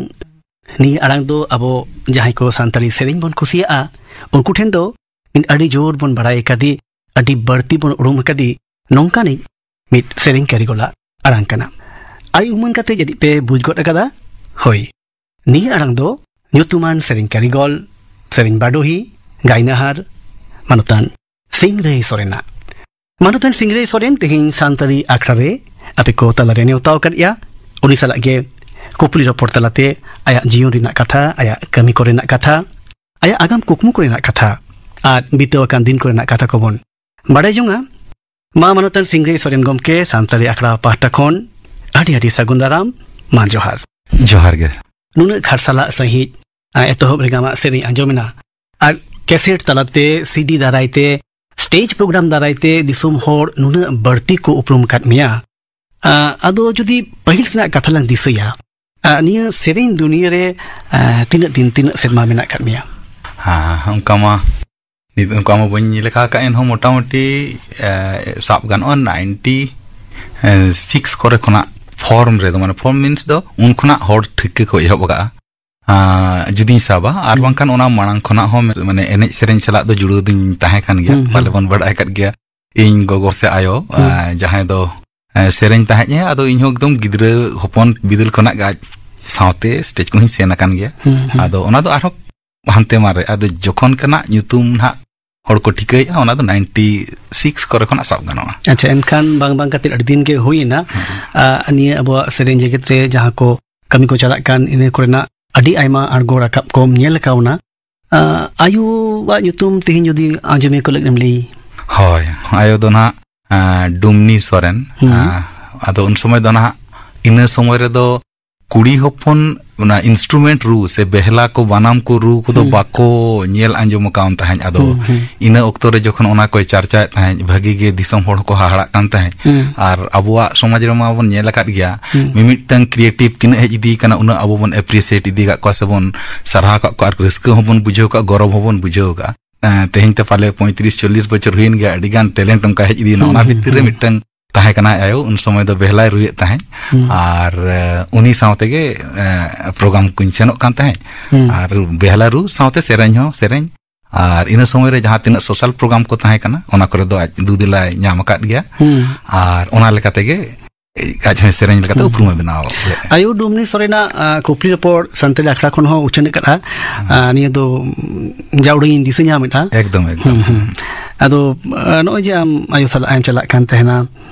ᱱᱤᱭᱟᱹ ᱟᱲᱟᱝ ᱫᱚ ᱟᱵᱚ ᱡᱟᱦᱟᱸᱭ ᱠᱚ ᱥᱟᱱᱛᱟᱲᱤ ᱥᱮᱨᱮᱧ ᱵᱚᱱ ᱠᱩᱥᱤᱭᱟᱜᱼᱟ, ᱩᱱᱠᱩ ᱴᱷᱮᱱ ᱫᱚ ᱢᱤᱫ ᱟᱹᱰᱤ ᱡᱳᱨ ᱵᱚᱱ ᱵᱟᱲᱟᱭ ᱟᱠᱟᱫᱮ, ᱟᱹᱰᱤ ᱵᱟᱹᱲᱛᱤ ᱵᱚᱱ ᱩᱨᱩᱢ ᱟᱠᱟᱫᱮ, ᱱᱚᱝᱠᱟᱱᱤᱡ ᱢᱤᱫ ᱥᱮᱨᱮᱧ ᱠᱟᱹᱨᱤᱜᱚᱞᱟᱜ ᱟᱲᱟᱝ ᱠᱟᱱᱟ᱾ ᱟᱭ ᱩᱢᱟᱹᱱ ᱠᱟᱛᱮ ᱡᱟᱹᱱᱤᱡ ᱯᱮ ᱵᱩᱡᱽ ᱜᱚᱫ ᱟᱠᱟᱫᱟ᱾ ᱦᱳᱭ, ᱱᱤᱭᱟᱹ ᱟᱲᱟᱝ ᱫᱚ ᱧᱩᱛᱩᱢᱟᱱ ᱥᱮᱨᱮᱧ ᱠᱟᱹᱨᱤᱜᱚᱞ, ᱥᱮᱨᱮᱧ ᱵᱟᱰᱚᱦᱤ, ᱜᱟᱭᱱᱟᱦᱟᱨ ᱢᱟᱱᱚᱛᱟᱱ ᱥᱤᱝᱨᱟᱹᱭ ᱥᱚᱨᱮᱱᱟᱜ᱾ ᱢᱟᱱᱚᱛᱟᱱ ᱥᱤᱝᱨᱟᱹᱭ ᱥᱚᱨᱮᱱ ᱛᱮᱦᱮᱧ ᱥᱟᱱᱛᱟᱲᱤ ᱟᱠᱷᱲᱟ ᱨᱮ ᱟᱯᱮ ᱠᱚ ᱛᱟᱞᱟᱨᱮ ᱱᱮᱣᱛᱟ ᱟᱠᱟᱫ ᱮᱭᱟ᱾ ᱩᱱᱤ ᱥᱟᱞᱟᱜ ᱜᱮ ᱠᱩᱯᱞᱤ ᱨᱚᱯᱚᱲ ᱛᱟᱞᱟᱛᱮ ᱟᱭᱟᱜ ᱡᱤᱭᱚᱱ ᱨᱮᱱᱟᱜ ᱠᱟᱛᱷᱟ, ᱟᱭᱟᱜ ᱠᱟᱹᱢᱤ ᱠᱚᱨᱮᱱᱟᱜ ᱠᱟᱛᱷᱟ, ᱟᱭᱟᱜ ᱟᱜᱟᱢ ᱠᱩᱠᱢᱩ ᱠᱚᱨᱮᱱᱟᱜ ᱠᱟᱛᱷᱟ ᱟᱨ ᱵᱤᱛᱟᱹᱣ ᱟᱠᱟᱱ ᱫᱤᱱ ᱠᱚᱨᱮᱱᱟᱜ ᱠᱟᱛᱷᱟ ᱠᱚᱵᱚᱱ ᱵᱟᱲᱟᱭ ᱡᱚᱝᱟ᱾ ᱢᱟ ᱢᱟᱱᱚᱛᱟᱱ ᱥᱤᱝᱨᱟᱹᱭ ᱥᱚᱨᱮᱱ ᱜᱚᱢᱠᱮ, ᱥᱟᱱᱛᱟᱲᱤ ᱟᱠᱷᱲᱟ ᱯᱟᱦᱴᱟ ᱠᱷᱚᱱ ᱟᱹᱰᱤ ᱟᱹᱰᱤ ᱥᱟᱹᱜᱩᱱ ᱫᱟᱨᱟᱢ᱾ ᱢᱟ ᱡᱚᱦᱟᱨ᱾ ᱡᱚᱦᱟᱨ ᱜᱮ᱾ ᱱᱩᱱᱟᱹᱜ ᱠᱷᱟᱨᱥᱟᱞᱟᱜ ᱥᱟᱺᱦᱤᱡ, ᱟ, ᱮᱛᱚᱦᱚᱵ ᱨᱮᱜᱮ ᱟᱢᱟᱜ ᱥᱮᱨᱮᱧ ᱟᱸᱡᱚᱢᱮᱱᱟ ᱟᱨ ᱠᱮᱥᱮᱴ ᱛᱟᱞᱟᱛᱮ, ᱥᱤᱰᱤ ᱫᱟᱨᱟᱭ ᱛᱮ, ᱥᱴᱮᱡᱽ ᱯᱨᱳᱜᱨᱟᱢ ᱫᱟᱨᱟᱭ ᱛᱮ ᱫᱤᱥᱚᱢ ᱦᱚᱲ ᱱᱩᱱᱟᱹᱜ ᱵᱟᱹᱲᱛᱤ ᱠᱚ ᱩᱯᱨᱩᱢ ᱟᱠᱟᱫ ᱢᱮᱭᱟ᱾ ᱟ, ᱟᱫᱚ ᱡᱩᱫᱤ ᱯᱟᱹᱦᱤᱞ ᱥᱮᱱᱟᱜ ᱠᱟᱛᱷᱟ ᱞᱟᱝ ᱫᱤᱥᱟᱹᱭᱟ, ᱟ, ᱱᱤᱭᱟᱹ ᱥᱮᱨᱮᱧ ᱫᱩᱱᱤᱭᱟᱹ ᱨᱮ, ᱟ, ᱛᱤᱱᱟᱹᱜ ᱫᱤᱱ, ᱛᱤᱱᱟᱹᱜ ᱥᱮᱨᱢᱟ ᱢᱮᱱᱟᱜ ᱟᱠᱟᱫ ᱢᱮᱭᱟ? ᱦᱮᱸ, ᱚᱱᱠᱟ ᱢᱟ ᱱᱤᱛ ᱚᱱᱠᱟ ᱢᱟ ᱵᱟᱹᱧ ᱧᱮᱞ ᱟᱠᱟᱫ, ᱮᱱᱦᱚᱸ ᱢᱚᱴᱟᱢᱩᱴᱤ, ᱮ, ᱥᱟᱵ ᱜᱟᱱᱚᱜᱼᱟ, ᱱᱟᱭᱤᱱᱴᱤ ᱥᱤᱠᱥ ᱠᱚᱨᱮ ᱠᱷᱚᱱᱟᱜ ᱯᱷᱚᱨᱢ ᱨᱮᱫᱚ, ᱢᱟᱱᱮ ᱯᱷᱚᱨᱢ ᱢᱤᱱᱥ ᱫᱚ ᱩᱱ ᱠᱷᱚᱱᱟᱜ ᱦᱚᱲ ᱴᱷᱤᱠᱟᱹ ᱠᱚ ᱮᱦᱚᱵ ᱟᱠᱟᱫᱼᱟ᱾ ᱟ, ᱡᱩᱫᱤᱧ ᱥᱟᱵᱟ, ᱟᱨ ᱦᱩᱸ᱾ ᱵᱟᱝᱠᱷᱟᱱ ᱚᱱᱟ ᱢᱟᱲᱟᱝ ᱠᱷᱚᱱᱟᱜ ᱦᱚᱸ, ᱢᱟᱱᱮ, ᱮᱱᱮᱡ ᱥᱮᱨᱮᱧ ᱥᱟᱞᱟᱜ ᱫᱚ ᱡᱩᱲᱟᱹᱣ ᱫᱩᱧ ᱛᱟᱦᱮᱸ ᱠᱟᱱ ᱜᱮᱭᱟ᱾ ᱦᱩᱸ, ᱦᱩᱸ᱾ ᱯᱟᱞᱮ ᱵᱚᱱ ᱵᱟᱲᱟᱭ ᱟᱠᱟᱫ ᱜᱮᱭᱟ, ᱤᱧ ᱜᱚᱜᱚ ᱥᱮ ᱟᱭᱳ, ᱦᱩᱸ᱾ ᱟ, ᱡᱟᱦᱟᱸᱭ ᱫᱚ, ᱮ, ᱥᱮᱨᱮᱧ ᱛᱟᱦᱮᱸᱫ ᱮ, ᱟᱫᱚ ᱤᱧᱦᱚᱸ ᱮᱠᱫᱚᱢ ᱜᱤᱫᱽᱨᱟᱹ ᱦᱚᱯᱚᱱ ᱵᱤᱫᱟᱹᱞ ᱠᱷᱚᱱᱟᱜ ᱜᱮ ᱟᱡ ᱥᱟᱶᱛᱮ ᱥᱴᱮᱡᱽ ᱠᱚᱦᱚᱸᱧ ᱥᱮᱱ ᱟᱠᱟᱱ ᱜᱮᱭᱟ᱾ ᱦᱩᱸ, ᱦᱩᱸ᱾ ᱟᱫᱚ ᱚᱱᱟ ᱫᱚ ᱟᱨᱦᱚᱸ ᱦᱟᱱᱛᱮ ᱢᱟᱨᱮ, ᱟᱫᱚ ᱡᱚᱠᱷᱚᱱ ᱠᱟᱱᱟ ᱧᱩᱛᱩᱢ ᱱᱟᱦᱟᱜ ᱦᱚᱲ ᱠᱚ ᱴᱷᱤᱠᱟᱹᱭᱮᱫᱼᱟ, ᱚᱱᱟ ᱫᱚ ᱱᱟᱭᱤᱱᱴᱤ ᱥᱤᱠᱥ ᱠᱚᱨᱮ ᱠᱷᱚᱱᱟᱜ ᱥᱟᱵ ᱜᱟᱱᱚᱜᱼᱟ᱾ ᱟᱪᱪᱷᱟ, ᱮᱱᱠᱷᱟᱱ ᱵᱟᱝ ᱵᱟᱝ ᱠᱟᱛᱮ ᱟᱹᱰᱤ ᱫᱤᱱ ᱜᱮ ᱦᱩᱭᱮᱱᱟ᱾ ᱦᱮᱸ᱾ ᱟᱨ ᱱᱤᱭᱟᱹ ᱟᱵᱚᱣᱟᱜ ᱥᱮᱨᱮᱧ ᱡᱮᱜᱮᱛ ᱨᱮ ᱡᱟᱦᱟᱸ ᱠᱚ ᱠᱟᱹᱢᱤ ᱠᱚ ᱪᱟᱞᱟᱜ ᱠᱟᱱ, ᱤᱱᱟᱹ ᱠᱚᱨᱮᱱᱟᱜ ᱟᱹᱰᱤ ᱟᱭᱢᱟ ᱟᱬᱜᱚ ᱨᱟᱠᱟᱵ ᱠᱚᱢ ᱧᱮᱞ ᱠᱟᱣᱱᱟ᱾ ᱟᱸ, ᱟᱭᱳᱣᱟᱜ ᱧᱩᱛᱩᱢ ᱛᱮᱦᱮᱧ ᱡᱩᱫᱤ ᱟᱸᱡᱚᱢᱤᱭᱟᱹ ᱠᱚ ᱞᱟᱹᱜᱤᱫ ᱮᱢ ᱞᱟᱹᱭ? ᱦᱳᱭ, ᱟᱭᱳ ᱫᱚ ᱱᱟᱦᱟᱜ, ᱟᱸ, ᱰᱩᱢᱱᱤ ᱥᱚᱨᱮᱱ᱾ ᱦᱩᱸ᱾ ᱟᱸ, ᱟᱫᱚ ᱩᱱ ᱥᱚᱢᱚᱭ ᱫᱚ ᱱᱟᱦᱟᱜ, ᱤᱱᱟᱹ ᱥᱚᱢᱚᱭ ᱨᱮᱫᱚ ᱠᱩᱲᱤ ᱦᱚᱯᱚᱱ ᱚᱱᱟ instrument ᱨᱩ ᱥᱮ ᱵᱮᱦᱞᱟ ᱠᱚ, ᱵᱟᱱᱟᱢ ᱠᱚ ᱨᱩ ᱠᱚᱫᱚ ᱦᱩᱸ᱾ ᱵᱟᱠᱚ ᱧᱮᱞ ᱟᱸᱡᱚᱢ ᱟᱠᱟᱣᱱ ᱛᱟᱦᱮᱸᱫ᱾ ᱟᱫᱚ ᱦᱩᱸ, ᱦᱩᱸ᱾ ᱤᱱᱟᱹ ᱚᱠᱛᱚ ᱨᱮ ᱡᱚᱠᱷᱚᱱ ᱚᱱᱟ ᱠᱚᱭ ᱪᱟᱨᱪᱟᱭᱮᱫ ᱛᱟᱦᱮᱸᱫ, ᱵᱷᱟᱹᱜᱤ ᱜᱮ ᱫᱤᱥᱚᱢ ᱦᱚᱲ ᱦᱚᱸᱠᱚ ᱦᱟᱦᱟᱲᱟᱜ ᱠᱟᱱ ᱛᱟᱦᱮᱸᱫ᱾ ᱦᱩᱸ᱾ ᱟᱨ ᱟᱵᱚᱣᱟᱜ ᱥᱚᱢᱟᱡᱽ ᱨᱮᱢᱟ ᱵᱚᱱ ᱧᱮᱞ ᱟᱠᱟᱫ ᱜᱮᱭᱟ, ᱦᱩᱸ᱾ ᱢᱤᱢᱤᱫᱴᱟᱝ creative ᱛᱤᱱᱟᱹᱜ ᱦᱮᱡ ᱤᱫᱤ ᱠᱟᱱᱟ, ᱩᱱᱟᱹᱜ ᱟᱵᱚ ᱵᱚᱱ appreciate ᱤᱫᱤ ᱠᱟᱜ ᱠᱚᱣᱟ ᱥᱮᱵᱚᱱ ᱥᱟᱨᱦᱟᱣ ᱠᱟᱜ ᱠᱚᱣᱟ, ᱟᱨ ᱨᱟᱹᱥᱠᱟᱹ ᱦᱚᱸᱵᱚᱱ ᱵᱩᱡᱷᱟᱹᱣ ᱠᱟᱜᱼᱟ, ᱜᱚᱨᱚᱵᱽ ᱦᱚᱸᱵᱚᱱ ᱵᱩᱡᱷᱟᱹᱣ ᱠᱟᱜᱼᱟ᱾ ᱮᱸ, ᱛᱮᱦᱮᱧ ᱛᱮ ᱯᱟᱞᱮ ᱯᱚᱸᱭᱛᱨᱤᱥ ᱪᱚᱞᱞᱤᱥ ᱵᱚᱪᱷᱚᱨ ᱦᱩᱭᱮᱱ ᱜᱮᱭᱟ, ᱟᱹᱰᱤ ᱜᱟᱱ talent ᱚᱱᱠᱟ ᱦᱮᱡ ᱤᱫᱤᱭᱮᱱᱟ᱾ ᱦᱩᱸ, ᱚᱱᱟ ᱦᱩᱸ, ᱵᱷᱤᱛᱤᱨ ᱨᱮ ᱦᱩᱸ᱾ ᱢᱤᱫᱴᱟᱝ ᱛᱟᱦᱮᱸ ᱠᱟᱱᱟᱭ ᱟᱭᱳ, ᱩᱱ ᱥᱚᱢᱚᱭ ᱫᱚ ᱵᱮᱦᱞᱟᱭ ᱨᱩᱭᱮᱫ ᱛᱟᱦᱮᱸᱫ᱾ ᱦᱩᱸ᱾ ᱟᱨ, ᱮ, ᱩᱱᱤ ᱥᱟᱶ ᱛᱮᱜᱮ, ᱮ, program ᱠᱚᱧ ᱥᱮᱱᱚᱜ ᱠᱟᱱ ᱛᱟᱦᱮᱸᱫ᱾ ᱦᱩᱸ᱾ ᱟᱨ ᱵᱮᱦᱞᱟ ᱨᱩ ᱥᱟᱶᱛᱮ ᱥᱮᱨᱮᱧ ᱦᱚᱸ ᱥᱮᱨᱮᱧ᱾ ᱟᱨ ᱤᱱᱟᱹ ᱥᱚᱢᱚᱭ ᱨᱮ ᱡᱟᱦᱟᱸ ᱛᱤᱱᱟᱹᱜ social program ᱠᱚ ᱛᱟᱦᱮᱸ ᱠᱟᱱᱟ, ᱚᱱᱟ ᱠᱚᱨᱮ ᱫᱚ ᱟᱡ ᱫᱩ ᱫᱮᱞᱟᱭ ᱧᱟᱢ ᱟᱠᱟᱫ ᱜᱮᱭᱟ᱾ ᱦᱩᱸ᱾ ᱟᱨ ᱚᱱᱟ ᱞᱮᱠᱟ ᱛᱮᱜᱮ ᱟᱡ ᱦᱚᱸ ᱥᱮᱨᱮᱧ ᱞᱮᱠᱟᱛᱮ ᱦᱩᱸ᱾ ᱩᱯᱨᱩᱢ ᱮ ᱵᱮᱱᱟᱣ ᱞᱮᱫᱼᱟ᱾ ᱟᱭᱳ ᱰᱩᱢᱱᱤ ᱥᱚᱨᱮᱱᱟᱜ, ᱟ, ᱠᱩᱠᱞᱤ ᱨᱚᱯᱚᱲ ᱥᱟᱱᱛᱟᱲᱤ ᱟᱠᱷᱲᱟ ᱠᱷᱚᱱ ᱦᱚᱸ ᱩᱪᱷᱟᱹᱱ ᱟᱠᱟᱫᱼᱟ᱾ ᱦᱩᱸ᱾ ᱟ, ᱱᱤᱭᱟᱹ ᱫᱚ, ᱩᱢ, ᱡᱟ ᱩᱰᱟᱹᱝ ᱤᱧ ᱫᱤᱥᱟᱹ ᱧᱟᱢ ᱮᱫᱼᱟ᱾ ᱮᱠᱫᱚᱢ, ᱮᱠᱫᱚᱢ᱾ ᱦᱩᱸ, ᱦᱩᱸ᱾ ᱟᱫᱚ, ᱟ, ᱱᱚᱜᱼᱚᱭ ᱡᱮ ᱟᱢ ᱟᱭᱳ ᱥᱟᱞᱟᱜ ᱮᱢ ᱪᱟᱞᱟᱜ ᱠᱟᱱ ᱛᱟᱦᱮᱱᱟ,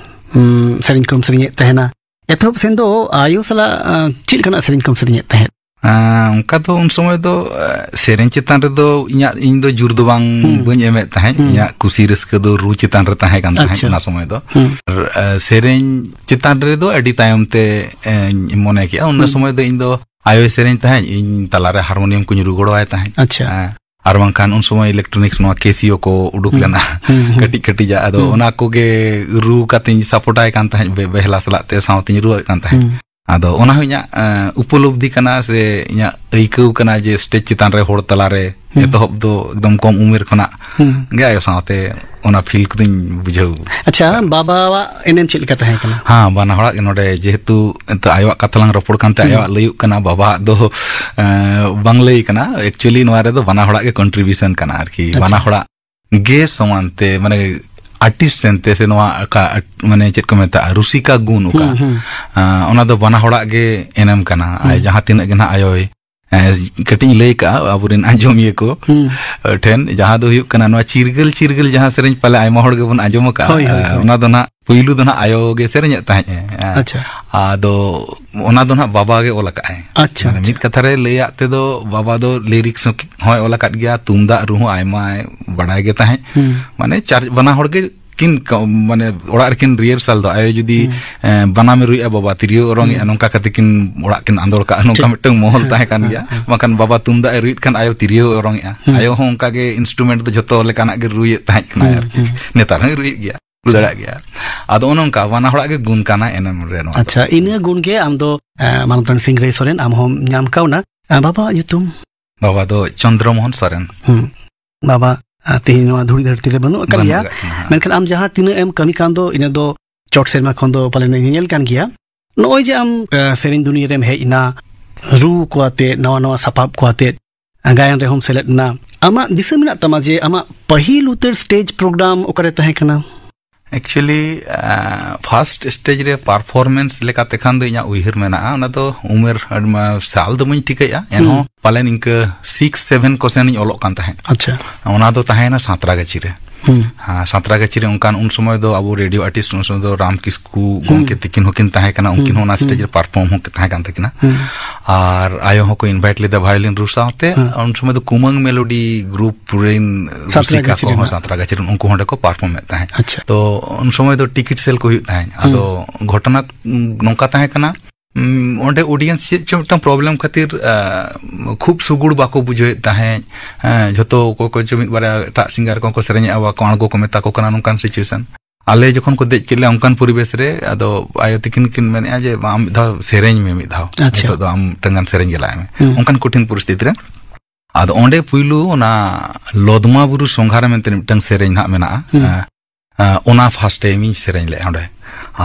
ᱩᱢ, ᱥᱮᱨᱮᱧ ᱠᱚᱢ ᱥᱮᱨᱮᱧᱮᱫ ᱛᱟᱦᱮᱱᱟ, ᱮᱛᱚᱦᱚᱵ ᱥᱮᱱ ᱫᱚ ᱟᱭᱳ ᱥᱟᱞᱟᱜ, ᱟ, ᱪᱮᱫ ᱞᱮᱠᱟᱱᱟᱜ ᱥᱮᱨᱮᱧ ᱠᱚᱢ ᱥᱮᱨᱮᱧᱮᱫ ᱛᱟᱦᱮᱸᱫ? ᱟ, ᱚᱱᱠᱟ ᱫᱚ ᱩᱱ ᱥᱚᱢᱚᱭ ᱫᱚ, ᱟ, ᱥᱮᱨᱮᱧ ᱪᱮᱛᱟᱱ ᱨᱮᱫᱚ ᱤᱧᱟᱹᱜ, ᱤᱧ ᱫᱚ ᱡᱳᱨ ᱫᱚ ᱵᱟᱝ ᱦᱩᱸ᱾ ᱵᱟᱹᱧ ᱮᱢᱮᱫ ᱛᱟᱦᱮᱸᱫ᱾ ᱦᱩᱸ᱾ ᱤᱧᱟᱹᱜ ᱠᱩᱥᱤ ᱨᱟᱹᱥᱠᱟᱹ ᱫᱚ ᱨᱩ ᱪᱮᱛᱟᱱ ᱨᱮ ᱛᱟᱦᱮᱸ ᱠᱟᱱ ᱛᱟᱦᱮᱸᱫ ᱟᱪᱪᱷᱟ᱾ ᱚᱱᱟ ᱥᱚᱢᱚᱭ ᱫᱚ᱾ ᱦᱩᱸ᱾ ᱟᱨ, ᱟ, ᱥᱮᱨᱮᱧ ᱪᱮᱛᱟᱱ ᱨᱮᱫᱚ ᱟᱹᱰᱤ ᱛᱟᱭᱚᱢ ᱛᱮ, ᱮᱧ ᱢᱚᱱᱮ ᱠᱮᱜᱼᱟ᱾ ᱩᱱ ᱦᱩᱸ᱾ ᱥᱚᱢᱚᱭ ᱫᱚ ᱤᱧ ᱫᱚ ᱟᱭᱳᱭ ᱥᱮᱨᱮᱧ ᱛᱟᱦᱮᱸᱫ, ᱤᱧ ᱛᱟᱞᱟᱨᱮ ᱦᱟᱨᱢᱳᱱᱤᱭᱟᱢ ᱠᱚᱧ ᱨᱩ ᱜᱚᱲᱚᱣᱟᱭ ᱛᱟᱦᱮᱸᱫ᱾ ᱟᱪᱪᱷᱟ᱾ ᱦᱮᱸ᱾ ᱟᱨ ᱵᱟᱝᱠᱷᱟᱱ ᱩᱱ ᱥᱚᱢᱚᱭ electronics, ᱱᱚᱣᱟ Casio ᱠᱚ ᱩᱰᱩᱠ ᱦᱩᱸ᱾ ᱞᱮᱱᱟ᱾ ᱦᱩᱸ, ᱦᱩᱸ᱾ ᱠᱟᱹᱴᱤᱡ ᱠᱟᱹᱴᱤᱡᱟᱜ᱾ ᱟᱫᱚ ᱦᱩᱸ᱾ ᱚᱱᱟ ᱠᱚᱜᱮ ᱨᱩ ᱠᱟᱛᱮᱧ support ᱟᱭ ᱠᱟᱱ ᱛᱟᱦᱮᱸᱫ, ᱵᱮ-, ᱵᱮᱦᱞᱟ ᱥᱟᱞᱟᱜ ᱛᱮ ᱥᱟᱶᱛᱮᱧ ᱨᱩᱣᱟᱹᱜ ᱠᱟᱱ ᱛᱟᱦᱮᱸᱫ᱾ ᱦᱩᱸ᱾ ᱟᱫᱚ ᱚᱱᱟ ᱦᱚᱸ ᱤᱧᱟᱹᱜ, ᱮᱸ, ᱩᱯᱚᱞᱚᱵᱽᱫᱷᱤ ᱠᱟᱱᱟ ᱥᱮ ᱤᱧᱟᱹᱜ ᱟᱹᱭᱠᱟᱹᱣ ᱠᱟᱱᱟ ᱡᱮ stage ᱪᱮᱛᱟᱱ ᱨᱮ ᱦᱚᱲ ᱛᱟᱞᱟᱨᱮ ᱦᱩᱸ᱾ ᱮᱛᱚᱦᱚᱵ ᱫᱚ ᱮᱠᱫᱚᱢ ᱠᱚᱢ ᱩᱢᱮᱨ ᱠᱷᱚᱱᱟᱜ ᱦᱩᱸ᱾ ᱜᱮ ᱟᱭᱳ ᱥᱟᱶᱛᱮ ᱚᱱᱟ feel ᱠᱚᱫᱚᱧ ᱵᱩᱡᱷᱟᱹᱣ᱾ ᱟᱪᱪᱷᱟ, ᱵᱟᱵᱟᱣᱟᱜ ᱮᱱᱮᱢ ᱪᱮᱫ ᱞᱮᱠᱟ ᱛᱟᱦᱮᱸ ᱠᱟᱱᱟ? ᱦᱮᱸ, ᱵᱟᱱᱟ ᱦᱚᱲᱟᱜ ᱜᱮ ᱱᱚᱰᱮ, ᱡᱮᱦᱮᱛᱩ ᱱᱤᱛᱚᱜ ᱟᱭᱳᱣᱟᱜ ᱠᱟᱛᱷᱟ ᱞᱟᱝ ᱨᱚᱯᱚᱲ ᱠᱟᱱ ᱛᱮ, ᱦᱩᱸ᱾ ᱟᱭᱳᱣᱟᱜ ᱞᱟᱹᱭᱩᱜ ᱠᱟᱱᱟ, ᱵᱟᱵᱟᱣᱟᱜ ᱫᱚ, ᱮᱸ, ᱵᱟᱝ ᱞᱟᱹᱭ ᱠᱟᱱᱟ᱾ Actually ᱱᱚᱣᱟ ᱨᱮᱫᱚ ᱵᱟᱱᱟ ᱦᱚᱲᱟᱜ ᱜᱮ contribution ᱠᱟᱱᱟ ᱟᱨᱠᱤ᱾ ᱟᱪᱪᱷᱟ᱾ ᱵᱟᱱᱟ ᱦᱚᱲᱟᱜ ᱜᱮ ᱥᱚᱢᱟᱱ ᱛᱮ, ᱢᱟᱱᱮ, artist ᱥᱮᱱ ᱛᱮ ᱥᱮ ᱱᱚᱣᱟ ᱚᱠᱟ, ᱢᱟᱱᱮ, ᱪᱮᱫ ᱠᱚ ᱢᱮᱛᱟᱜᱼᱟ, ᱨᱩᱥᱤᱠᱟ ᱜᱩᱱ ᱚᱠᱟ, ᱦᱩᱸ, ᱦᱩᱸ᱾ ᱟᱸ, ᱚᱱᱟ ᱫᱚ ᱵᱟᱱᱟ ᱦᱚᱲᱟᱜ ᱜᱮ ᱮᱱᱮᱢ ᱠᱟᱱᱟ᱾ ᱟᱨ ᱦᱩᱸ᱾ ᱡᱟᱦᱟᱸ ᱛᱤᱱᱟᱹᱜ ᱜᱮ ᱱᱟᱦᱟᱜ ᱟᱭᱳᱭ ᱮᱸ, ᱠᱟᱹᱴᱤᱡ ᱤᱧ ᱞᱟᱹᱭ ᱠᱟᱜᱼᱟ ᱟᱵᱚᱨᱮᱱ ᱟᱸᱡᱚᱢᱤᱭᱟᱹ ᱠᱚ ᱦᱩᱸ᱾ ᱴᱷᱮᱱ, ᱡᱟᱦᱟᱸ ᱫᱚ ᱦᱩᱭᱩᱜ ᱠᱟᱱᱟ ᱱᱚᱣᱟ ᱪᱤᱨᱜᱟᱹᱞ ᱪᱤᱨᱜᱟᱹᱞ, ᱡᱟᱦᱟᱸ ᱥᱮᱨᱮᱧ ᱯᱟᱞᱮ ᱟᱭᱢᱟ ᱦᱚᱲ ᱜᱮᱵᱚᱱ ᱟᱸᱡᱚᱢ ᱟᱠᱟᱫᱼᱟ᱾ ᱦᱳᱭ, ᱦᱳᱭ, ᱦᱳᱭ᱾ ᱚᱱᱟ ᱫᱚ ᱱᱟᱦᱟᱜ ᱯᱩᱭᱞᱩ ᱫᱚ ᱱᱟᱦᱟᱜ ᱟᱭᱳ ᱜᱮ ᱥᱮᱨᱮᱧᱮᱫ ᱛᱟᱦᱮᱸᱫ ᱮ᱾ ᱟᱪᱪᱷᱟ᱾ ᱟᱫᱚ ᱚᱱᱟ ᱫᱚ ᱱᱟᱦᱟᱜ ᱵᱟᱵᱟ ᱜᱮ ᱚᱞ ᱟᱠᱟᱫ ᱟᱭ᱾ ᱟᱪᱪᱷᱟ, ᱢᱟᱱᱮ ᱟᱪᱪᱷᱟ᱾ ᱢᱤᱫ ᱠᱟᱛᱷᱟ ᱨᱮ ᱞᱟᱹᱭᱟᱜ ᱛᱮᱫᱚ ᱵᱟᱵᱟ ᱫᱚ ᱞᱤᱨᱤᱠᱥ ᱦᱚᱸ ᱦᱚᱸᱭ ᱚᱞ ᱟᱠᱟᱫ ᱜᱮᱭᱟ, ᱛᱩᱢᱫᱟᱜ ᱨᱩ ᱦᱚᱸ ᱟᱭᱢᱟᱭ ᱵᱟᱲᱟᱭ ᱜᱮ ᱛᱟᱦᱮᱸᱫ᱾ ᱦᱩᱸ᱾ ᱢᱟᱱᱮ ᱪᱟᱨ, ᱵᱟᱱᱟ ᱦᱚᱲ ᱜᱮ ᱠᱤᱱ ᱠᱟ-, ᱢᱟᱱᱮ ᱚᱲᱟᱜ ᱨᱮᱠᱤᱱ ᱨᱤᱦᱟᱨᱥᱟᱞ ᱫᱚ, ᱟᱭᱳ ᱡᱩᱫᱤ, ᱦᱩᱸ᱾ ᱮᱸ, ᱵᱟᱱᱟᱢᱮ ᱨᱩᱭᱮᱫᱼᱟ, ᱵᱟᱵᱟ ᱛᱤᱨᱭᱳ ᱚᱨᱚᱝᱮᱫᱼᱟ, ᱦᱩᱸ᱾ ᱱᱚᱝᱠᱟ ᱠᱟᱛᱮ ᱠᱤᱱ ᱚᱲᱟᱜ ᱠᱤᱱ ᱟᱸᱫᱳᱲ ᱠᱟᱜᱼᱟ, ᱱᱚᱝᱠᱟ ᱴᱷᱤᱠ᱾ ᱢᱤᱫᱴᱟᱝ ᱢᱚᱦᱚᱞ ᱦᱮᱸ, ᱛᱟᱦᱮᱸ ᱠᱟᱱ ᱦᱮᱸ, ᱜᱮᱭᱟ᱾ ᱦᱮᱸ᱾ ᱵᱟᱝᱠᱷᱟᱱ ᱵᱟᱵᱟ ᱛᱩᱢᱫᱟᱜ ᱮ ᱨᱩᱭᱮᱫ ᱠᱷᱟᱱ ᱟᱭᱳ ᱛᱤᱨᱭᱳ ᱚᱨᱚᱝᱮᱫᱼᱟ᱾ ᱦᱩᱸ᱾ ᱟᱭᱳ ᱦᱚᱸ ᱚᱱᱠᱟ ᱜᱮ ᱤᱱᱥᱴᱨᱩᱢᱮᱱᱴ ᱫᱚ ᱡᱷᱚᱛᱚ ᱞᱮᱠᱟᱱᱟᱜ ᱜᱮ ᱨᱩᱭᱮᱫ ᱛᱟᱦᱮᱸ ᱠᱟᱱᱟᱭ ᱦᱩᱸ, ᱟᱨᱠᱤ᱾ ᱦᱩᱸ᱾ ᱱᱮᱛᱟᱨ ᱦᱚᱸᱭ ᱨᱩᱭᱮᱫ ᱜᱮᱭᱟ᱾ ᱨᱩ ᱫᱟᱲᱮᱭᱟᱜ ᱜᱮᱭᱟ᱾ ᱟᱫᱚ ᱚᱱᱮ ᱚᱱᱠᱟ ᱵᱟᱱᱟ ᱦᱚᱲᱟᱜ ᱜᱮ ᱜᱩᱱ ᱠᱟᱱᱟ ᱮᱱᱮᱢ ᱨᱮ ᱱᱚᱣᱟ ᱫᱚ᱾ ᱟᱪᱪᱷᱟ, ᱤᱱᱟᱹ ᱜᱩᱱ ᱜᱮ ᱟᱢ ᱫᱚ, ᱮ, ᱢᱟᱱᱚᱛᱟᱱ ᱥᱤᱝᱨᱟᱹᱭ ᱥᱚᱨᱮᱱ, ᱟᱢ ᱦᱚᱸᱢ ᱧᱟᱢ ᱠᱟᱣᱱᱟ᱾ ᱮ, ᱵᱟᱵᱟᱣᱟᱜ ᱧᱩᱛᱩᱢ? ᱵᱟᱵᱟ ᱫᱚ ᱪᱚᱱᱫᱨᱚ ᱢᱳᱦᱚᱱ ᱥᱚᱨᱮᱱ᱾ ᱦᱩᱸ᱾ ᱵᱟᱵᱟ, ᱮ, ᱛᱮᱦᱮᱧ ᱱᱚᱣᱟ ᱫᱷᱩᱲᱤ ᱫᱷᱟᱹᱨᱛᱤ ᱨᱮ ᱵᱟᱹᱱᱩᱜ ᱟᱠᱟᱫ ᱵᱟᱹᱱᱩᱜ ᱜᱮᱭᱟ᱾ ᱟᱠᱟᱫ ᱠᱤᱱᱟ, ᱦᱮᱸ᱾ ᱢᱮᱱᱠᱷᱟᱱ ᱟᱢ ᱡᱟᱦᱟᱸ ᱛᱤᱱᱟᱹᱜ ᱮᱢ ᱠᱟᱹᱢᱤ ᱠᱟᱱ ᱫᱚ, ᱤᱱᱟᱹ ᱫᱚ ᱪᱚᱴ ᱥᱮᱨᱢᱟ ᱠᱷᱚᱱ ᱫᱚ ᱯᱟᱞᱮᱱ ᱧᱮᱧᱮᱞ ᱠᱟᱱ ᱜᱮᱭᱟ᱾ ᱱᱚᱜᱼᱚᱭ ᱡᱮ ᱟᱢ, ᱮ, ᱥᱮᱨᱮᱧ ᱫᱩᱱᱤᱭᱟᱹ ᱨᱮᱢ ᱦᱮᱡ ᱮᱱᱟ, ᱨᱩ ᱠᱚ ᱟᱛᱮ, ᱱᱟᱣᱟ ᱱᱟᱣᱟ ᱥᱟᱯᱟᱵ ᱠᱚ ᱟᱛᱮ, ᱮ, ᱜᱟᱭᱟᱱ ᱨᱮᱦᱚᱸᱢ ᱥᱮᱞᱮᱫ ᱮᱱᱟ᱾ ᱟᱢᱟᱜ ᱫᱤᱥᱟᱹ ᱢᱮᱱᱟᱜ ᱛᱟᱢᱟ ᱡᱮ ᱟᱢᱟᱜ ᱯᱟᱹᱦᱤᱞ ᱩᱛᱟᱹᱨ ᱥᱴᱮᱡᱽ ᱯᱨᱳᱜᱨᱟᱢ ᱚᱠᱟᱨᱮ ᱛᱟᱦᱮᱸ ᱠᱟᱱᱟ? ᱮᱠᱪᱩᱭᱮᱞᱤ, ᱮ, ᱯᱷᱟᱥᱴ ᱥᱴᱮᱡᱽ ᱨᱮ ᱯᱟᱨᱯᱷᱚᱨᱢᱮᱱᱥ ᱞᱮᱠᱟᱛᱮ ᱠᱷᱟᱱ ᱫᱚ ᱤᱧᱟᱹᱜ ᱩᱭᱦᱟᱹᱨ ᱢᱮᱱᱟᱜᱼᱟ᱾ ᱚᱱᱟ ᱫᱚ ᱩᱢᱮᱨ, ᱟᱹᱰᱤ ᱢᱟ-, ᱥᱟᱞ ᱫᱚ ᱵᱟᱹᱧ ᱴᱷᱤᱠᱟᱹᱭᱮᱫᱼᱟ, ᱮᱱᱦᱚᱸ ᱦᱩᱸ᱾ ᱯᱟᱞᱮᱱ ᱤᱱᱠᱟᱹ ᱥᱤᱠᱥ ᱥᱮᱵᱷᱮᱱ ᱠᱚ ᱥᱮᱱ ᱤᱧ ᱚᱞᱚᱜ ᱠᱟᱱ ᱛᱟᱦᱮᱸᱫ᱾ ᱟᱪᱪᱷᱟ᱾ ᱚᱱᱟ ᱫᱚ ᱛᱟᱦᱮᱸᱭᱮᱱᱟ ᱥᱟᱸᱛᱨᱟᱜᱟᱪᱷᱤ ᱨᱮ᱾ ᱦᱩᱸ᱾ ᱦᱮᱸ, ᱥᱟᱸᱛᱨᱟᱜᱟᱪᱷᱤ ᱨᱮ ᱚᱱᱠᱟᱱ ᱩᱱ ᱥᱚᱢᱚᱭ ᱫᱚ ᱟᱵᱚ ᱨᱮᱰᱤᱭᱳ ᱟᱨᱴᱤᱥᱴ ᱩᱱ ᱥᱚᱢᱚᱭ ᱫᱚ ᱨᱟᱢ ᱠᱤᱥᱠᱩ ᱦᱩᱸ᱾ ᱜᱚᱢᱠᱮ ᱛᱤᱠᱤᱱ ᱦᱚᱸᱠᱤᱱ ᱛᱟᱦᱮᱸ ᱠᱟᱱᱟ, ᱩᱱᱠᱤᱱ ᱦᱩᱸ, ᱦᱚᱸ ᱚᱱᱟ ᱦᱩᱸ᱾ ᱥᱴᱮᱡᱽ ᱨᱮ ᱯᱟᱨᱯᱷᱚᱨᱢ ᱦᱚᱸ ᱛᱟᱦᱮᱸ ᱠᱟᱱ ᱛᱟᱹᱠᱤᱱᱟ᱾ ᱦᱩᱸ᱾ ᱟᱨ ᱟᱭᱳ ᱦᱚᱸᱠᱚ ᱤᱱᱵᱷᱟᱭᱤᱴ ᱞᱮᱫᱟ ᱵᱷᱟᱭᱳᱞᱤᱱ ᱨᱩ ᱥᱟᱶᱛᱮ, ᱦᱩᱸ᱾ ᱩᱱ ᱥᱚᱢᱚᱭ ᱫᱚ ᱠᱩᱢᱟᱹᱝ ᱢᱮᱞᱳᱰᱤ ᱜᱨᱩᱯ ᱨᱮᱱ ᱨᱩᱥᱤᱠᱟ ᱥᱟᱸᱛᱨᱟᱜᱟᱪᱷᱤ ᱠᱚᱦᱚᱸ ᱨᱮᱱᱟᱜ᱾ ᱥᱟᱸᱛᱨᱟᱜᱟᱪᱷᱤ ᱨᱮᱱ ᱩᱱᱠᱩ ᱦᱚᱸ ᱚᱸᱰᱮ ᱠᱚ ᱯᱟᱨᱯᱷᱚᱨᱢ ᱮᱫ ᱛᱟᱦᱮᱸᱫ᱾ ᱟᱪᱪᱷᱟ᱾ ᱛᱚ ᱩᱱ ᱥᱚᱢᱚᱭ ᱫᱚ ᱴᱤᱠᱤᱴ ᱥᱮᱞ ᱠᱚ ᱦᱩᱭᱩᱜ ᱛᱟᱦᱮᱸᱫ᱾ ᱟᱫᱚ ᱦᱩᱸ᱾ ᱜᱷᱚᱴᱚᱱᱟ ᱱᱚᱝᱠᱟ ᱛᱟᱦᱮᱸ ᱠᱟᱱᱟ, ᱩᱸ, ᱚᱸᱰᱮ ᱚᱰᱤᱭᱮᱱᱥ ᱪᱮᱫ ᱪᱚ ᱢᱤᱫᱴᱟᱝ ᱯᱨᱚᱵᱞᱮᱢ ᱠᱷᱟᱹᱛᱤᱨ, ᱟ, ᱠᱷᱩᱵ ᱥᱩᱜᱩᱲ ᱵᱟᱠᱚ ᱵᱩᱡᱷᱟᱹᱣᱮᱫ ᱛᱟᱦᱮᱸᱫ᱾ ᱦᱮᱸ, ᱡᱷᱚᱛᱚ ᱚᱠᱚᱭ ᱠᱚ ᱪᱚ ᱢᱤᱫ ᱵᱟᱨᱭᱟ ᱮᱴᱟᱜ ᱥᱤᱝᱜᱟᱨ ᱠᱚᱦᱚᱸ ᱠᱚ ᱥᱮᱨᱮᱧᱮᱫᱼᱟ, ᱵᱟᱠᱚ ᱟᱬᱜᱚ ᱠᱚ ᱢᱮᱛᱟ ᱠᱚ ᱠᱟᱱᱟ, ᱱᱚᱝᱠᱟᱱ ᱥᱤᱪᱩᱭᱮᱥᱚᱱ᱾ ᱟᱞᱮ ᱡᱚᱠᱷᱚᱱ ᱠᱚ ᱫᱮᱡ ᱠᱮᱫ ᱞᱮᱭᱟ ᱚᱱᱠᱟᱱ ᱯᱚᱨᱤᱵᱮᱥ ᱨᱮ, ᱟᱫᱚ ᱟᱭᱳ ᱛᱤᱠᱤᱱ ᱠᱤᱱ ᱢᱮᱱᱮᱫᱼᱟ ᱡᱮ, "ᱵᱟᱝ, ᱟᱢ ᱢᱤᱫ ᱫᱷᱟᱣ ᱥᱮᱨᱮᱧ ᱢᱮ ᱢᱤᱫ ᱫᱷᱟᱣ᱾ ᱟᱪᱪᱷᱟ᱾ ᱱᱤᱛᱚᱜ ᱫᱚ ᱟᱢ ᱢᱤᱫᱴᱟᱝ ᱜᱟᱱ ᱥᱮᱨᱮᱧ ᱜᱮ ᱞᱟᱜ ᱢᱮ᱾" ᱦᱩᱸ᱾ ᱚᱱᱠᱟᱱ ᱠᱚᱴᱷᱤᱱ ᱯᱚᱨᱤᱥᱛᱷᱤᱛᱤ ᱨᱮ᱾ ᱟᱫᱚ ᱚᱸᱰᱮ ᱯᱩᱭᱞᱩ ᱚᱱᱟ ᱞᱚᱫᱽᱢᱟ ᱵᱩᱨᱩ ᱥᱚᱸᱜᱷᱟᱨᱮ ᱢᱮᱱᱛᱮ ᱢᱤᱫᱴᱟᱝ ᱥᱮᱨᱮᱧ ᱱᱟᱦᱟᱜ ᱢᱮᱱᱟᱜᱼᱟ᱾ ᱦᱩᱸ᱾ ᱮᱸ, ᱮᱸ, ᱚᱱᱟ ᱯᱷᱟᱥᱴ ᱴᱟᱭᱤᱢ ᱤᱧ ᱥᱮᱨᱮᱧ ᱞᱮᱫᱼᱟ ᱚᱸᱰᱮ᱾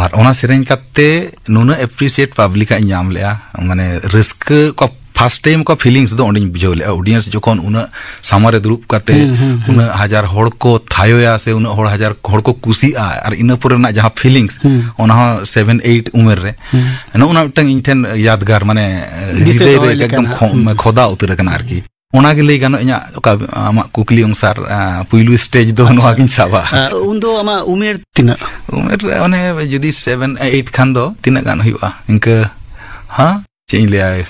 ᱟᱨ ᱚᱱᱟ ᱥᱮᱨᱮᱧ ᱠᱟᱛᱮ ᱱᱩᱱᱟᱹᱜ ᱮᱯᱨᱤᱥᱤᱭᱮᱴ ᱯᱟᱵᱽᱞᱤᱠ ᱟᱜ ᱤᱧ ᱧᱟᱢ ᱞᱮᱫᱼᱟ, ᱢᱟᱱᱮ ᱨᱟᱹᱥᱠᱟᱹ ᱠᱚ first time ᱚᱠᱟ feelings ᱫᱚ ᱚᱸᱰᱮᱧ ᱵᱩᱡᱷᱟᱹᱣ ᱞᱮᱫᱼᱟ, audience ᱡᱚᱠᱷᱚᱱ ᱩᱱᱟᱹᱜ ᱥᱟᱢᱟᱝ ᱨᱮ ᱫᱩᱲᱩᱵ ᱠᱟᱛᱮ ᱦᱩᱸ, ᱦᱩᱸ, ᱦᱩᱸ᱾ ᱩᱱᱟᱹᱜ ᱦᱟᱡᱟᱨ ᱦᱚᱲ ᱠᱚ ᱛᱷᱟᱭᱚᱭᱟ ᱥᱮ ᱩᱱᱟᱹᱜ ᱦᱚᱲ, ᱦᱟᱡᱟᱨ ᱦᱚᱲ ᱠᱚ ᱠᱩᱥᱤᱜᱼᱟ, ᱟᱨ ᱤᱱᱟᱹ ᱯᱚᱨᱮ ᱨᱮᱱᱟᱜ ᱡᱟᱦᱟᱸ feelings, ᱦᱩᱸ᱾ ᱚᱱᱟ ᱦᱚᱸ seven eight ᱩᱢᱮᱨ ᱨᱮ᱾ ᱦᱩᱸ᱾ ᱱᱚᱜᱼᱚ ᱱᱟ ᱢᱤᱫᱴᱟᱝ ᱤᱧ ᱴᱷᱮᱱ ᱭᱟᱫᱽᱜᱟᱨ, ᱢᱟᱱᱮ, ᱫᱤᱥᱟᱹ ᱦᱨᱤᱫᱚᱭ ᱫᱚᱦᱚᱭ ᱨᱮ ᱮᱠᱫᱚᱢ ᱞᱮᱠᱟᱱᱟᱜ᱾ ᱠᱷᱚ-, ᱦᱩᱸ᱾ ᱠᱷᱚᱫᱟ ᱩᱛᱟᱹᱨ ᱟᱠᱟᱱᱟ ᱟᱨᱠᱤ᱾ ᱚᱱᱟᱜᱮ ᱞᱟᱹᱭ ᱜᱟᱱᱚᱜ, ᱤᱧᱟᱹᱜ ᱚᱠᱟ ᱟᱢᱟᱜ ᱠᱩᱠᱞᱤ ᱚᱱᱩᱥᱟᱨ, ᱟ, ᱯᱩᱭᱞᱩ stage ᱫᱚ ᱟᱪᱪᱷᱟ᱾ ᱱᱚᱣᱟ ᱜᱤᱧ ᱥᱟᱵᱟ᱾ ᱟ, ᱩᱱᱫᱚ ᱟᱢᱟᱜ ᱩᱢᱮᱨ ᱛᱤᱱᱟᱹᱜ? ᱩᱢᱮᱨ ᱚᱱᱮ ᱡᱩᱫᱤ seven eight ᱠᱷᱟᱱ ᱫᱚ ᱛᱤᱱᱟᱹᱜ ᱜᱟᱱ ᱦᱩᱭᱩᱜᱼᱟ? ᱤᱱᱠᱟᱹ, ᱦᱮᱸ, ᱪᱮᱫ ᱤᱧ ᱞᱟᱹᱭᱟ,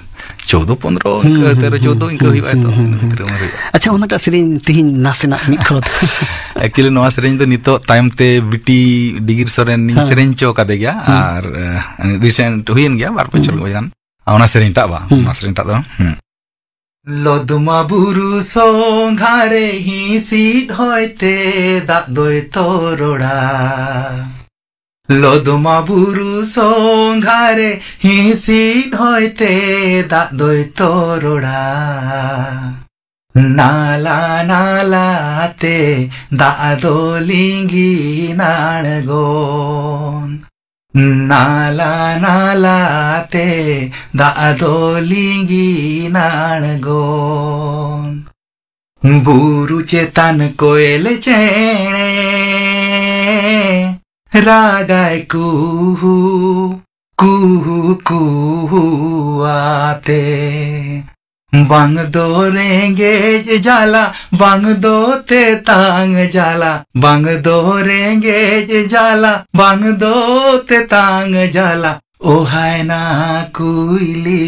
ᱪᱳᱫᱽᱫᱳ ᱯᱚᱱᱫᱽᱨᱚ, ᱦᱩᱸ, ᱤᱱᱠᱟᱹ ᱦᱩᱸ, ᱛᱮᱨᱚ ᱦᱩᱸ, ᱪᱳᱫᱽᱫᱳ ᱤᱱᱠᱟᱹ ᱦᱩᱸ, ᱦᱩᱭᱩᱜᱼᱟ ᱦᱩᱸ, ᱛᱚ, ᱦᱩᱸ, ᱤᱱᱟᱹ ᱦᱩᱸ᱾ ᱵᱷᱤᱛᱨᱤ ᱨᱮ ᱩᱢᱮᱨ ᱦᱩᱭᱩᱜᱼᱟ᱾ ᱟᱪᱪᱷᱟ, ᱚᱱᱟᱴᱟᱜ ᱥᱮᱨᱮᱧ ᱛᱮᱦᱮᱧ ᱱᱟᱥᱮᱱᱟᱜ ᱢᱤᱫ ᱠᱷᱚᱛ᱾ Actually, ᱱᱚᱣᱟ ᱥᱮᱨᱮᱧ ᱫᱚ ᱱᱤᱛᱚᱜ ᱛᱟᱭᱚᱢ ᱛᱮ ᱵᱤᱴᱤ ᱰᱤᱜᱤᱨ ᱥᱚᱨᱮᱱ ᱤᱧ ᱦᱮᱸ᱾ ᱥᱮᱨᱮᱧ ᱦᱚᱪᱚ ᱠᱟᱫᱮ ᱜᱮᱭᱟ, ᱦᱩᱸ᱾ ᱟᱨ, ᱮ, recent ᱦᱩᱭᱮᱱ ᱜᱮᱭᱟ, ᱵᱟᱨ ᱯᱮ ᱦᱩᱸ᱾ ᱪᱷᱚ ᱜᱟᱱ᱾ ᱟᱨ ᱚᱱᱟ ᱥᱮᱨᱮᱧ ᱴᱟᱜ ᱵᱟᱝ, ᱦᱩᱸ᱾ ᱚᱱᱟ ᱥᱮᱨᱮᱧ ᱴᱟᱜ ᱫᱚ, ᱦᱩᱸ᱾ ᱞᱚᱫᱢᱟ ᱵᱩᱨᱩ ᱥᱚᱸᱜᱷᱟ ᱨᱮ ᱦᱤᱸᱥᱤᱫ ᱦᱚᱭᱛᱮ ᱫᱟᱜ ᱫᱚᱭ ᱛᱚᱨᱚᱲᱟ᱾ ᱞᱚᱫᱢᱟ ᱵᱩᱨᱩ ᱥᱚᱸᱜᱷᱟ ᱨᱮ ᱦᱤᱸᱥᱤᱫ ᱦᱚᱭᱛᱮ ᱫᱟᱜ ᱫᱚᱭ ᱛᱚᱨᱚᱲᱟ᱾ ᱱᱟᱞᱟ ᱱᱟᱞᱟ ᱛᱮ ᱫᱟᱜ ᱫᱚ ᱞᱤᱸᱜᱤᱱ ᱟᱬᱜᱚᱱ᱾ ᱱᱟᱞᱟ ᱱᱟᱞᱟ ᱛᱮ ᱫᱟᱜ ᱫᱚ ᱞᱤᱸᱜᱤᱱ ᱟᱬᱜᱚᱱ᱾ ᱵᱩᱨᱩ ᱪᱮᱛᱟᱱ ᱠᱚᱭᱮᱞ ᱪᱮᱬᱮ ᱨᱟᱜᱟᱭ ᱠᱩᱦᱩ, ᱠᱩᱦᱩ, ᱠᱩᱦᱩ ᱟᱛᱮ᱾ ᱵᱟᱝ ᱫᱚ ᱨᱮᱸᱜᱮᱡ ᱡᱟᱞᱟ, ᱵᱟᱝ ᱫᱚ ᱛᱮᱛᱟᱝ ᱡᱟᱞᱟ, ᱵᱟᱝ ᱫᱚ ᱨᱮᱸᱜᱮᱡ ᱡᱟᱞᱟ, ᱵᱟᱝ ᱫᱚ ᱛᱮᱛᱟᱝ ᱡᱟᱞᱟ, ᱳ ᱦᱟᱭᱱᱟ ᱠᱩᱭᱞᱤ᱾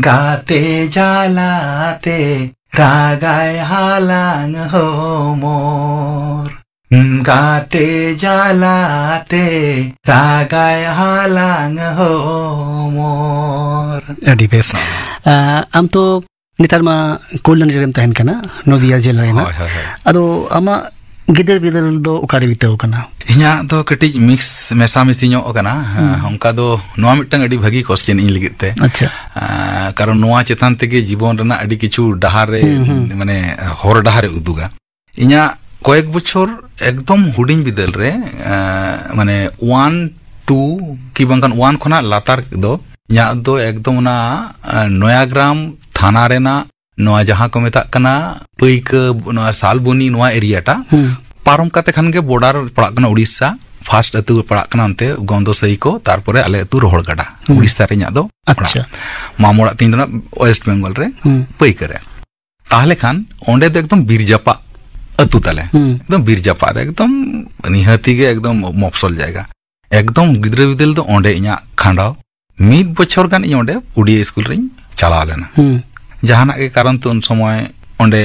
ᱜᱟᱛᱮ ᱡᱟᱞᱟᱛᱮ ᱨᱟᱜᱟᱭ ᱦᱟᱞᱟᱝ ᱦᱚᱢᱚᱨ᱾ ᱜᱟᱛᱮ ᱡᱟᱞᱟᱛᱮ ᱨᱟᱜᱟᱭ ᱦᱟᱞᱟᱝ ᱦᱚᱢᱚᱨ᱾ ᱟᱹᱰᱤ ᱵᱮᱥ᱾ ᱦᱚᱸ᱾ ᱟ, ᱟᱢ ᱛᱚ ᱱᱮᱛᱟᱨ ᱢᱟ ᱠᱚᱞᱭᱟᱱᱤ ᱨᱮᱢ ᱛᱟᱦᱮᱱ ᱠᱟᱱᱟ, ᱱᱚᱫᱤᱭᱟ ᱡᱮᱞᱟ ᱨᱮᱱᱟᱜ᱾ ᱦᱳᱭ, ᱦᱳᱭ, ᱦᱳᱭ᱾ ᱟᱫᱚ ᱟᱢᱟᱜ ᱜᱤᱫᱟᱹᱨ ᱵᱤᱫᱟᱹᱞ ᱫᱚ ᱚᱠᱟᱨᱮ ᱵᱤᱛᱟᱹᱣ ᱠᱟᱱᱟ? ᱤᱧᱟᱹᱜ ᱫᱚ ᱠᱟᱹᱴᱤᱡ mix ᱢᱮᱥᱟ ᱢᱤᱥᱤ ᱧᱚᱜ ᱠᱟᱱᱟ᱾ ᱦᱩᱸ᱾ ᱚᱱᱠᱟ ᱫᱚ ᱱᱚᱣᱟ ᱢᱤᱫᱴᱟᱝ ᱟᱹᱰᱤ ᱵᱷᱟᱹᱜᱤ question ᱤᱧ ᱞᱟᱹᱜᱤᱫ ᱛᱮ᱾ ᱟᱪᱪᱷᱟ᱾ ᱟ, ᱠᱟᱨᱚᱱ ᱱᱚᱣᱟ ᱪᱮᱛᱟᱱ ᱛᱮᱜᱮ ᱡᱤᱵᱚᱱ ᱨᱮᱱᱟᱜ ᱟᱹᱰᱤ ᱠᱤᱪᱷᱩ ᱰᱟᱦᱟᱨ ᱨᱮ, ᱦᱩᱸ, ᱦᱩᱸ᱾ ᱢᱟᱱᱮ, ᱦᱚᱨ ᱰᱟᱦᱟᱨ ᱮ ᱩᱫᱩᱜᱟ᱾ ᱤᱧᱟᱹᱜ ᱠᱚᱭᱮᱠ ᱵᱚᱪᱷᱚᱨ ᱮᱠᱫᱚᱢ ᱦᱩᱰᱤᱧ ᱵᱤᱫᱟᱹᱞ ᱨᱮ, ᱟ, ᱢᱟᱱᱮ, one, two ᱠᱤ ᱵᱟᱝᱠᱷᱟᱱ one ᱠᱷᱚᱱᱟᱜ ᱞᱟᱛᱟᱨ ᱫᱚ ᱤᱧᱟᱹᱜ ᱫᱚ ᱮᱠᱫᱚᱢ ᱚᱱᱟ ᱱᱚᱭᱟᱜᱨᱟᱢ ᱛᱷᱟᱱᱟ ᱨᱮᱱᱟᱜ ᱱᱚᱣᱟ ᱡᱟᱦᱟᱸ ᱠᱚ ᱢᱮᱛᱟᱜ ᱠᱟᱱᱟ ᱯᱟᱹᱭᱠᱟᱹ, ᱱᱚᱣᱟ ᱥᱟᱞᱵᱚᱱᱤ, ᱱᱚᱣᱟ ᱮᱨᱤᱭᱟᱴᱟ ᱯᱟᱨᱚᱢ ᱠᱟᱛᱮ ᱠᱷᱟᱱ ᱜᱮ ᱵᱚᱰᱟᱨ ᱯᱟᱲᱟᱜ ᱠᱟᱱᱟ ᱩᱲᱤᱥᱥᱟ᱾ ᱯᱷᱟᱥᱴ ᱟᱹᱛᱩ ᱯᱟᱲᱟᱜ ᱠᱟᱱᱟ ᱚᱱᱛᱮ ᱜᱚᱱᱫᱚᱥᱟᱹᱭᱤ ᱠᱚ, ᱛᱟᱨᱯᱚᱨᱮ ᱟᱞᱮ ᱟᱹᱛᱩ ᱨᱚᱦᱚᱲᱜᱟᱰᱟ᱾ ᱩᱲᱤᱥᱥᱟ ᱨᱮ ᱤᱧᱟᱹᱜ ᱫᱚ ᱟᱪᱪᱷᱟ᱾ ᱚᱲᱟᱜ᱾ ᱢᱟᱢᱚ ᱚᱲᱟᱜ ᱛᱤᱧ ᱫᱚ ᱱᱟᱜ ᱳᱭᱮᱥᱴ ᱵᱮᱝᱜᱚᱞ ᱨᱮ, ᱯᱟᱹᱭᱠᱟᱹ ᱨᱮ᱾ ᱛᱟᱦᱞᱮ ᱠᱷᱟᱱ ᱚᱸᱰᱮ ᱫᱚ ᱮᱠᱫᱚᱢ ᱵᱤᱨ ᱡᱟᱯᱟᱜ ᱟᱹᱛᱩ ᱛᱟᱞᱮ᱾ ᱮᱠᱫᱚᱢ ᱵᱤᱨ ᱡᱟᱯᱟᱜ ᱨᱮ, ᱮᱠᱫᱚᱢ ᱱᱤᱦᱟᱹᱛᱤ ᱜᱮ ᱮᱠᱫᱚᱢ ᱢᱚᱯᱥᱚᱞ ᱡᱟᱭᱜᱟ᱾ ᱮᱠᱫᱚᱢ ᱜᱤᱫᱽᱨᱟᱹ ᱵᱤᱫᱟᱹᱞ ᱫᱚ ᱚᱸᱰᱮ ᱤᱧᱟᱹᱜ ᱠᱷᱟᱸᱰᱟᱣ᱾ ᱢᱤᱫ ᱵᱚᱪᱷᱚᱨ ᱜᱟᱱ ᱤᱧ ᱚᱸᱰᱮ ᱩᱰᱤᱭᱟ ᱥᱠᱩᱞ ᱨᱤᱧ ᱪᱟᱞᱟᱣ ᱞᱮᱱᱟ᱾ ᱡᱟᱦᱟᱱᱟᱜ ᱜᱮ ᱠᱟᱨᱚᱱ ᱛᱮ ᱩᱱ ᱥᱚᱢᱚᱭ ᱚᱸᱰᱮ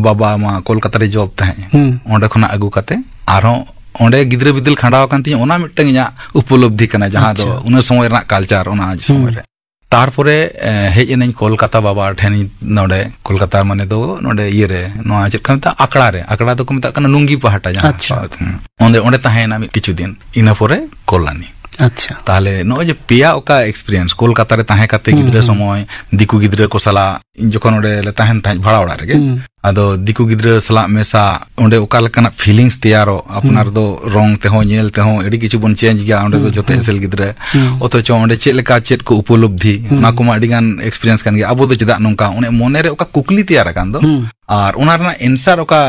ᱵᱟᱵᱟ ᱢᱟ ᱠᱳᱞᱠᱟᱛᱟ ᱨᱮ ᱡᱚᱵ ᱛᱟᱦᱮᱸᱫ᱾ ᱚᱸᱰᱮ ᱠᱷᱚᱱᱟᱜ ᱟᱹᱜᱩ ᱠᱟᱛᱮ ᱟᱨᱦᱚᱸ ᱚᱸᱰᱮ ᱜᱤᱫᱽᱨᱟᱹ ᱵᱤᱫᱟᱹᱞ ᱠᱷᱟᱸᱰᱟᱣ ᱟᱠᱟᱱ ᱛᱤᱧᱟᱹ, ᱚᱱᱟ ᱢᱤᱫᱴᱟᱝ ᱤᱧᱟᱹᱜ ᱩᱯᱚᱞᱚᱵᱽᱫᱷᱤ ᱠᱟᱱᱟ, ᱡᱟᱦᱟᱸ ᱫᱚ ᱟᱪᱪᱷᱟ᱾ ᱩᱱᱟᱹ ᱥᱚᱢᱚᱭ ᱨᱮᱱᱟᱜ ᱠᱟᱞᱪᱟᱨ, ᱚᱱᱟ ᱥᱚᱢᱚᱭ ᱨᱮ᱾ ᱛᱟᱨᱯᱚᱨᱮ ᱮ, ᱦᱮᱡ ᱮᱱᱟᱹᱧ ᱠᱳᱞᱠᱟᱛᱟ ᱵᱟᱵᱟ ᱴᱷᱮᱱ᱾ ᱱᱚᱰᱮ ᱠᱳᱞᱠᱟᱛᱟ ᱢᱟᱱᱮ ᱫᱚ ᱱᱚᱰᱮ ᱤᱭᱟᱹᱨᱮ, ᱱᱚᱣᱟ ᱪᱮᱫ ᱠᱚ ᱢᱮᱛᱟᱜᱼᱟ, ᱟᱠᱲᱟ ᱨᱮ, ᱟᱠᱲᱟ ᱫᱚᱠᱚ ᱢᱮᱛᱟᱜ ᱠᱟᱱᱟ ᱱᱩᱝᱜᱤ ᱯᱟᱦᱟᱴᱟ ᱡᱟᱦᱟᱸ᱾ ᱟᱪᱪᱷᱟ᱾ ᱦᱩᱸ᱾ ᱚᱸᱰᱮ, ᱚᱸᱰᱮ ᱛᱟᱦᱮᱸᱭᱮᱱᱟ ᱢᱤᱫ ᱠᱤᱪᱷᱩ ᱫᱤᱱ, ᱤᱱᱟᱹ ᱯᱚᱨᱮ ᱠᱚᱞᱞᱟᱱᱤ᱾ ᱟᱪᱪᱷᱟ᱾ ᱛᱟᱦᱞᱮ ᱱᱚᱜᱼᱚᱭ ᱡᱮ ᱯᱮᱭᱟ ᱚᱠᱟ ᱮᱠᱥᱯᱤᱨᱤᱭᱮᱱᱥ, ᱠᱳᱞᱠᱟᱛᱟ ᱨᱮ ᱛᱟᱦᱮᱸ ᱠᱟᱛᱮ ᱦᱩᱸ, ᱜᱤᱫᱽᱨᱟᱹ ᱦᱩᱸ᱾ ᱥᱚᱢᱚᱭ, ᱫᱤᱠᱩ ᱜᱤᱫᱽᱨᱟᱹ ᱠᱚ ᱥᱟᱞᱟᱜ, ᱤᱧ ᱡᱚᱠᱷᱚᱱ ᱚᱸᱰᱮ ᱞᱮ ᱛᱟᱦᱮᱱ ᱛᱟᱦᱮᱸᱫ ᱵᱷᱟᱲᱟ ᱚᱲᱟᱜ ᱨᱮᱜᱮ, ᱦᱩᱸ᱾ ᱟᱫᱚ ᱫᱤᱠᱩ ᱜᱤᱫᱽᱨᱟᱹ ᱥᱟᱞᱟᱜ ᱢᱮᱥᱟ, ᱚᱸᱰᱮ ᱚᱠᱟ ᱞᱮᱠᱟᱱᱟᱜ ᱯᱷᱤᱞᱤᱝᱥ ᱛᱮᱭᱟᱨᱚᱜ, ᱟᱯᱱᱟᱨ ᱦᱩᱸ᱾ ᱫᱚ ᱨᱚᱝ ᱛᱮᱦᱚᱸ ᱧᱮᱞ ᱛᱮᱦᱚᱸ ᱟᱹᱰᱤ ᱠᱤᱪᱷᱩ ᱵᱚᱱ ᱪᱮᱧᱡᱽ ᱜᱮᱭᱟ, ᱚᱸᱰᱮ ᱫᱚ ᱦᱩᱸ, ᱡᱚᱛᱚ ᱦᱩᱸ᱾ ᱮᱥᱮᱞ ᱜᱤᱫᱽᱨᱟᱹ᱾ ᱦᱩᱸ᱾ ᱚᱛᱷᱚᱪᱚ ᱚᱸᱰᱮ ᱪᱮᱫ ᱞᱮᱠᱟ ᱪᱮᱫ ᱠᱚ ᱩᱯᱚᱞᱚᱵᱽᱫᱷᱤ, ᱦᱩᱸ᱾ ᱚᱱᱟ ᱠᱚᱢᱟ ᱟᱹᱰᱤ ᱜᱟᱱ ᱮᱠᱥᱯᱤᱨᱤᱭᱮᱱᱥ ᱠᱟᱱ ᱜᱮᱭᱟ᱾ ᱟᱵᱚ ᱫᱚ ᱪᱮᱫᱟᱜ ᱱᱚᱝᱠᱟ, ᱚᱱᱮ ᱢᱚᱱᱮ ᱨᱮ ᱚᱠᱟ ᱠᱩᱠᱞᱤ ᱛᱮᱭᱟᱨ ᱟᱠᱟᱱ ᱫᱚ, ᱦᱩᱸ᱾ ᱟᱨ ᱚᱱᱟ ᱨᱮᱱᱟᱜ ᱮᱱᱥᱟᱨ ᱚᱠᱟ,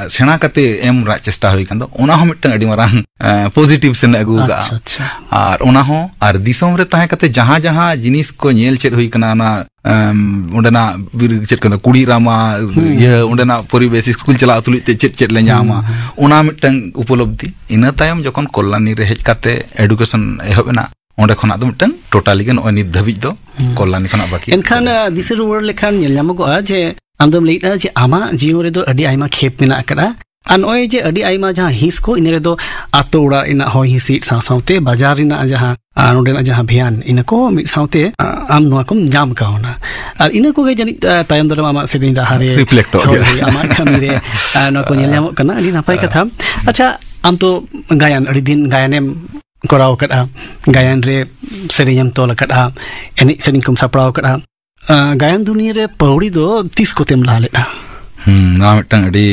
ᱟ, ᱥᱮᱬᱟ ᱠᱟᱛᱮ ᱮᱢ ᱨᱮᱱᱟᱜ ᱪᱮᱥᱴᱟ ᱦᱩᱭ ᱟᱠᱟᱱ ᱫᱚ, ᱚᱱᱟ ᱦᱚᱸ ᱢᱤᱫᱴᱟᱝ ᱟᱹᱰᱤ ᱢᱟᱨᱟᱝ, ᱟ, ᱯᱚᱡᱤᱴᱤᱵᱷ ᱥᱮᱱ ᱮ ᱟᱹᱜᱩ ᱟᱠᱟᱫᱼᱟ᱾ ᱟᱪᱪᱷᱟ, ᱟᱪᱪᱷᱟ᱾ ᱟᱨ ᱚᱱᱟ ᱦᱚᱸ, ᱟᱨ ᱫᱤᱥᱚᱢ ᱨᱮ ᱛᱟᱦᱮᱸ ᱠᱟᱛᱮ ᱡᱟᱦᱟᱸ ᱡᱟᱦᱟᱸ ᱡᱤᱱᱤᱥ ᱠᱚ ᱧᱮᱞ ᱪᱮᱫ ᱦᱩᱭ ᱠᱟᱱᱟ, ᱚᱱᱟ ᱮᱢ, ᱚᱸᱰᱮᱱᱟᱜ ᱵᱤᱨ, ᱪᱮᱫ ᱠᱚ ᱢᱮᱛᱟᱜᱼᱟ, ᱠᱩᱲᱤᱫ ᱨᱟᱢᱟ, ᱦᱩᱸ᱾ ᱤᱭᱟᱹ, ᱚᱸᱰᱮᱱᱟᱜ ᱯᱚᱨᱤᱵᱮᱥ, ᱥᱠᱩᱞ ᱪᱟᱞᱟᱜ ᱛᱩᱞᱩᱡ ᱛᱮ ᱪᱮᱫ ᱪᱮᱫ ᱞᱮ ᱧᱟᱢᱟ, ᱦᱩᱸ, ᱦᱩᱸ᱾ ᱚᱱᱟ ᱢᱤᱫᱴᱟᱝ ᱩᱯᱚᱞᱚᱵᱽᱫᱷᱤ᱾ ᱤᱱᱟᱹ ᱛᱟᱭᱚᱢ ᱡᱚᱠᱷᱚᱱ ᱠᱚᱞᱞᱟᱱᱤ ᱨᱮ ᱦᱮᱡ ᱠᱟᱛᱮ ᱮᱰᱩᱠᱮᱥᱚᱱ ᱮᱦᱚᱵ ᱮᱱᱟ, ᱚᱸᱰᱮ ᱠᱷᱚᱱᱟᱜ ᱫᱚ ᱢᱤᱫᱴᱟᱝ ᱴᱳᱴᱟᱞᱤ ᱜᱮ ᱱᱚᱜᱼᱚᱭ ᱱᱤᱛ ᱫᱷᱟᱹᱵᱤᱡ ᱫᱚ ᱦᱩᱸ᱾ ᱠᱚᱞᱞᱟᱱᱤ ᱠᱷᱚᱱᱟᱜ ᱵᱟᱹᱠᱤ ᱮᱱᱠᱷᱟᱱ, ᱫᱚ᱾ ᱟ, ᱫᱤᱥᱟᱹ ᱨᱩᱣᱟᱹᱲ ᱞᱮᱠᱷᱟᱱ ᱧᱮᱞ ᱧᱟᱢᱚᱜᱚᱜᱼᱟ ᱡᱮ ᱟᱢ ᱫᱚᱢ ᱞᱟᱹᱭᱮᱫᱼᱟ ᱡᱮ ᱟᱢᱟᱜ ᱡᱤᱭᱚᱱ ᱨᱮᱫᱚ ᱟᱹᱰᱤ ᱟᱭᱢᱟ ᱠᱷᱮᱯ ᱢᱮᱱᱟᱜ ᱟᱠᱟᱫᱼᱟ᱾ ᱟᱨ ᱱᱚᱜᱼᱚᱭ ᱡᱮ ᱟᱹᱰᱤ ᱟᱭᱢᱟ ᱡᱟᱦᱟᱸ ᱦᱤᱸᱥ ᱠᱚ, ᱤᱱᱟᱹ ᱨᱮᱫᱚ ᱟᱛᱳ ᱚᱲᱟᱜ ᱨᱮᱱᱟᱜ ᱦᱚᱭ ᱦᱤᱸᱥᱤᱫ ᱥᱟᱶ ᱥᱟᱶᱛᱮ ᱵᱟᱡᱟᱨ ᱨᱮᱱᱟᱜ ᱡᱟᱦᱟᱸ, ᱟᱨ ᱱᱚᱸᱰᱮᱱᱟᱜ ᱡᱟᱦᱟᱸ ᱵᱷᱮᱭᱟᱱ, ᱤᱱᱟᱹ ᱠᱚ ᱢᱤᱫ ᱥᱟᱶᱛᱮ, ᱟ, ᱟᱢ ᱱᱚᱣᱟ ᱠᱚᱢ ᱧᱟᱢ ᱠᱟᱣᱱᱟ᱾ ᱟᱨ ᱤᱱᱟᱹ ᱠᱚᱜᱮ ᱡᱟᱹᱱᱤᱡ, ᱟ, ᱛᱟᱭᱚᱢ ᱫᱟᱨᱟᱢ ᱟᱢᱟᱜ ᱥᱮᱨᱮᱧ ᱨᱟᱦᱟ ᱨᱮ ᱨᱤᱯᱷᱞᱮᱠᱴᱚᱜ ᱦᱳᱭ, ᱜᱮᱭᱟ᱾ ᱦᱳᱭ, ᱟᱢᱟᱜ ᱠᱟᱹᱢᱤ ᱨᱮ, ᱟ, ᱱᱚᱣᱟ ᱠᱚ ᱧᱮᱞ ᱧᱟᱢᱚᱜ ᱠᱟᱱᱟ᱾ ᱟᱹᱰᱤ ᱱᱟᱯᱟᱭ ᱠᱟᱛᱷᱟ᱾ ᱟᱪᱪᱷᱟ, ᱟᱢ ᱛᱚ ᱜᱟᱭᱟᱱ, ᱟᱹᱰᱤ ᱫᱤᱱ ᱜᱟᱭᱟᱱᱮᱢ ᱠᱚᱨᱟᱣ ᱟᱠᱟᱫᱼᱟ, ᱜᱟᱭᱟᱱ ᱨᱮ ᱥᱮᱨᱮᱧ ᱮᱢ ᱛᱚᱞ ᱟᱠᱟᱫᱼᱟ, ᱮᱱᱮᱡ ᱥᱮᱨᱮᱧ ᱠᱚᱢ ᱥᱟᱯᱲᱟᱣ ᱟᱠᱟᱫᱼᱟ᱾ ᱟ, ᱜᱟᱭᱟᱱ ᱫᱩᱱᱤᱭᱟᱹ ᱨᱮ ᱯᱟᱹᱣᱲᱤ ᱫᱚ ᱛᱤᱥ ᱠᱚᱛᱮᱢ ᱞᱟᱦᱟ ᱞᱮᱫᱼᱟ? ᱦᱩᱸ, ᱱᱚᱣᱟ ᱢᱤᱫᱴᱟᱝ ᱟᱹᱰᱤ,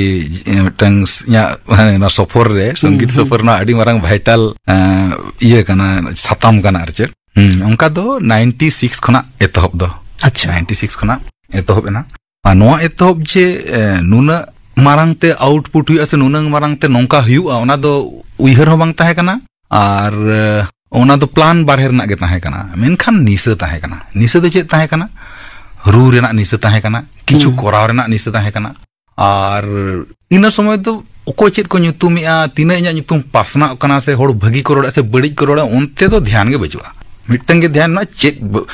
ᱢᱤᱫᱴᱟᱝ ᱤᱧᱟᱹᱜ, ᱢᱟᱱᱮ, ᱱᱚᱣᱟ ᱥᱚᱯᱷᱚᱨ ᱨᱮ, ᱥᱚᱝᱜᱤᱛ ᱦᱩᱸ, ᱦᱩᱸ᱾ ᱥᱚᱯᱷᱚᱨ ᱨᱮᱱᱟᱜ ᱟᱹᱰᱤ ᱢᱟᱨᱟᱝ ᱵᱷᱟᱭᱴᱟᱞ, ᱮᱸ, ᱤᱭᱟᱹ ᱠᱟᱱᱟ, ᱥᱟᱛᱟᱢ ᱠᱟᱱᱟ ᱟᱨ ᱪᱮᱫ᱾ ᱦᱩᱸ, ᱚᱱᱠᱟ ᱫᱚ ᱱᱟᱭᱤᱱᱴᱤ ᱥᱤᱠᱥ ᱠᱷᱚᱱᱟᱜ ᱮᱛᱚᱦᱚᱵ ᱫᱚ᱾ ᱟᱪᱪᱷᱟ᱾ ᱱᱟᱭᱤᱱᱴᱤ ᱥᱤᱠᱥ ᱠᱷᱚᱱᱟᱜ ᱮᱛᱚᱦᱚᱵ ᱮᱱᱟ᱾ ᱟᱨ ᱱᱚᱣᱟ ᱮᱛᱚᱦᱚᱵ ᱡᱮ, ᱮ, ᱱᱩᱱᱟᱹᱜ ᱢᱟᱨᱟᱝ ᱛᱮ ᱟᱣᱩᱴᱯᱩᱴ ᱦᱩᱭᱩᱜᱼᱟ ᱥᱮ ᱱᱩᱱᱟᱹᱜ ᱢᱟᱨᱟᱝ ᱛᱮ ᱱᱚᱝᱠᱟ ᱦᱩᱭᱩᱜᱼᱟ, ᱚᱱᱟ ᱫᱚ ᱩᱭᱦᱟᱹᱨ ᱦᱚᱸ ᱵᱟᱝ ᱛᱟᱦᱮᱸ ᱠᱟᱱᱟ᱾ ᱟᱨ, ᱮ, ᱚᱱᱟ ᱫᱚ ᱯᱞᱟᱱ ᱵᱟᱨᱦᱮ ᱨᱮᱱᱟᱜ ᱜᱮ ᱛᱟᱦᱮᱸ ᱠᱟᱱᱟ᱾ ᱢᱮᱱᱠᱷᱟᱱ ᱱᱤᱥᱟᱹ ᱛᱟᱦᱮᱸ ᱠᱟᱱᱟ᱾ ᱱᱤᱥᱟᱹ ᱫᱚ ᱪᱮᱫ ᱛᱟᱦᱮᱸ ᱠᱟᱱᱟ? ᱨᱩ ᱨᱮᱱᱟᱜ ᱱᱤᱥᱟᱹ ᱛᱟᱦᱮᱸ ᱠᱟᱱᱟ, ᱠᱤᱪᱷᱩ ᱦᱩᱸ᱾ ᱠᱚᱨᱟᱣ ᱨᱮᱱᱟᱜ ᱱᱤᱥᱟᱹ ᱛᱟᱦᱮᱸ ᱠᱟᱱᱟ᱾ ᱟᱨ ᱤᱱᱟᱹ ᱥᱚᱢᱚᱭ ᱫᱚ ᱚᱠᱚᱭ ᱪᱮᱫ ᱠᱚ ᱧᱩᱛᱩᱢᱮᱜᱼᱟ, ᱛᱤᱱᱟᱹᱜ ᱤᱧᱟᱹᱜ ᱧᱩᱛᱩᱢ ᱯᱟᱥᱱᱟᱜ ᱠᱟᱱᱟ ᱥᱮ ᱦᱚᱲ ᱵᱷᱟᱹᱜᱤ ᱠᱚ ᱨᱚᱲᱟ ᱥᱮ ᱵᱟᱹᱲᱤᱡ ᱠᱚ ᱨᱚᱲᱟ, ᱚᱱᱛᱮ ᱫᱚ ᱫᱷᱮᱭᱟᱱ ᱜᱮ ᱵᱟᱹᱪᱩᱜᱼᱟ᱾ ᱢᱤᱫᱴᱟᱝ ᱜᱮ ᱫᱷᱮᱭᱟᱱ ᱢᱮᱱᱟᱜᱼᱟ, ᱪᱮᱫ ᱵ-,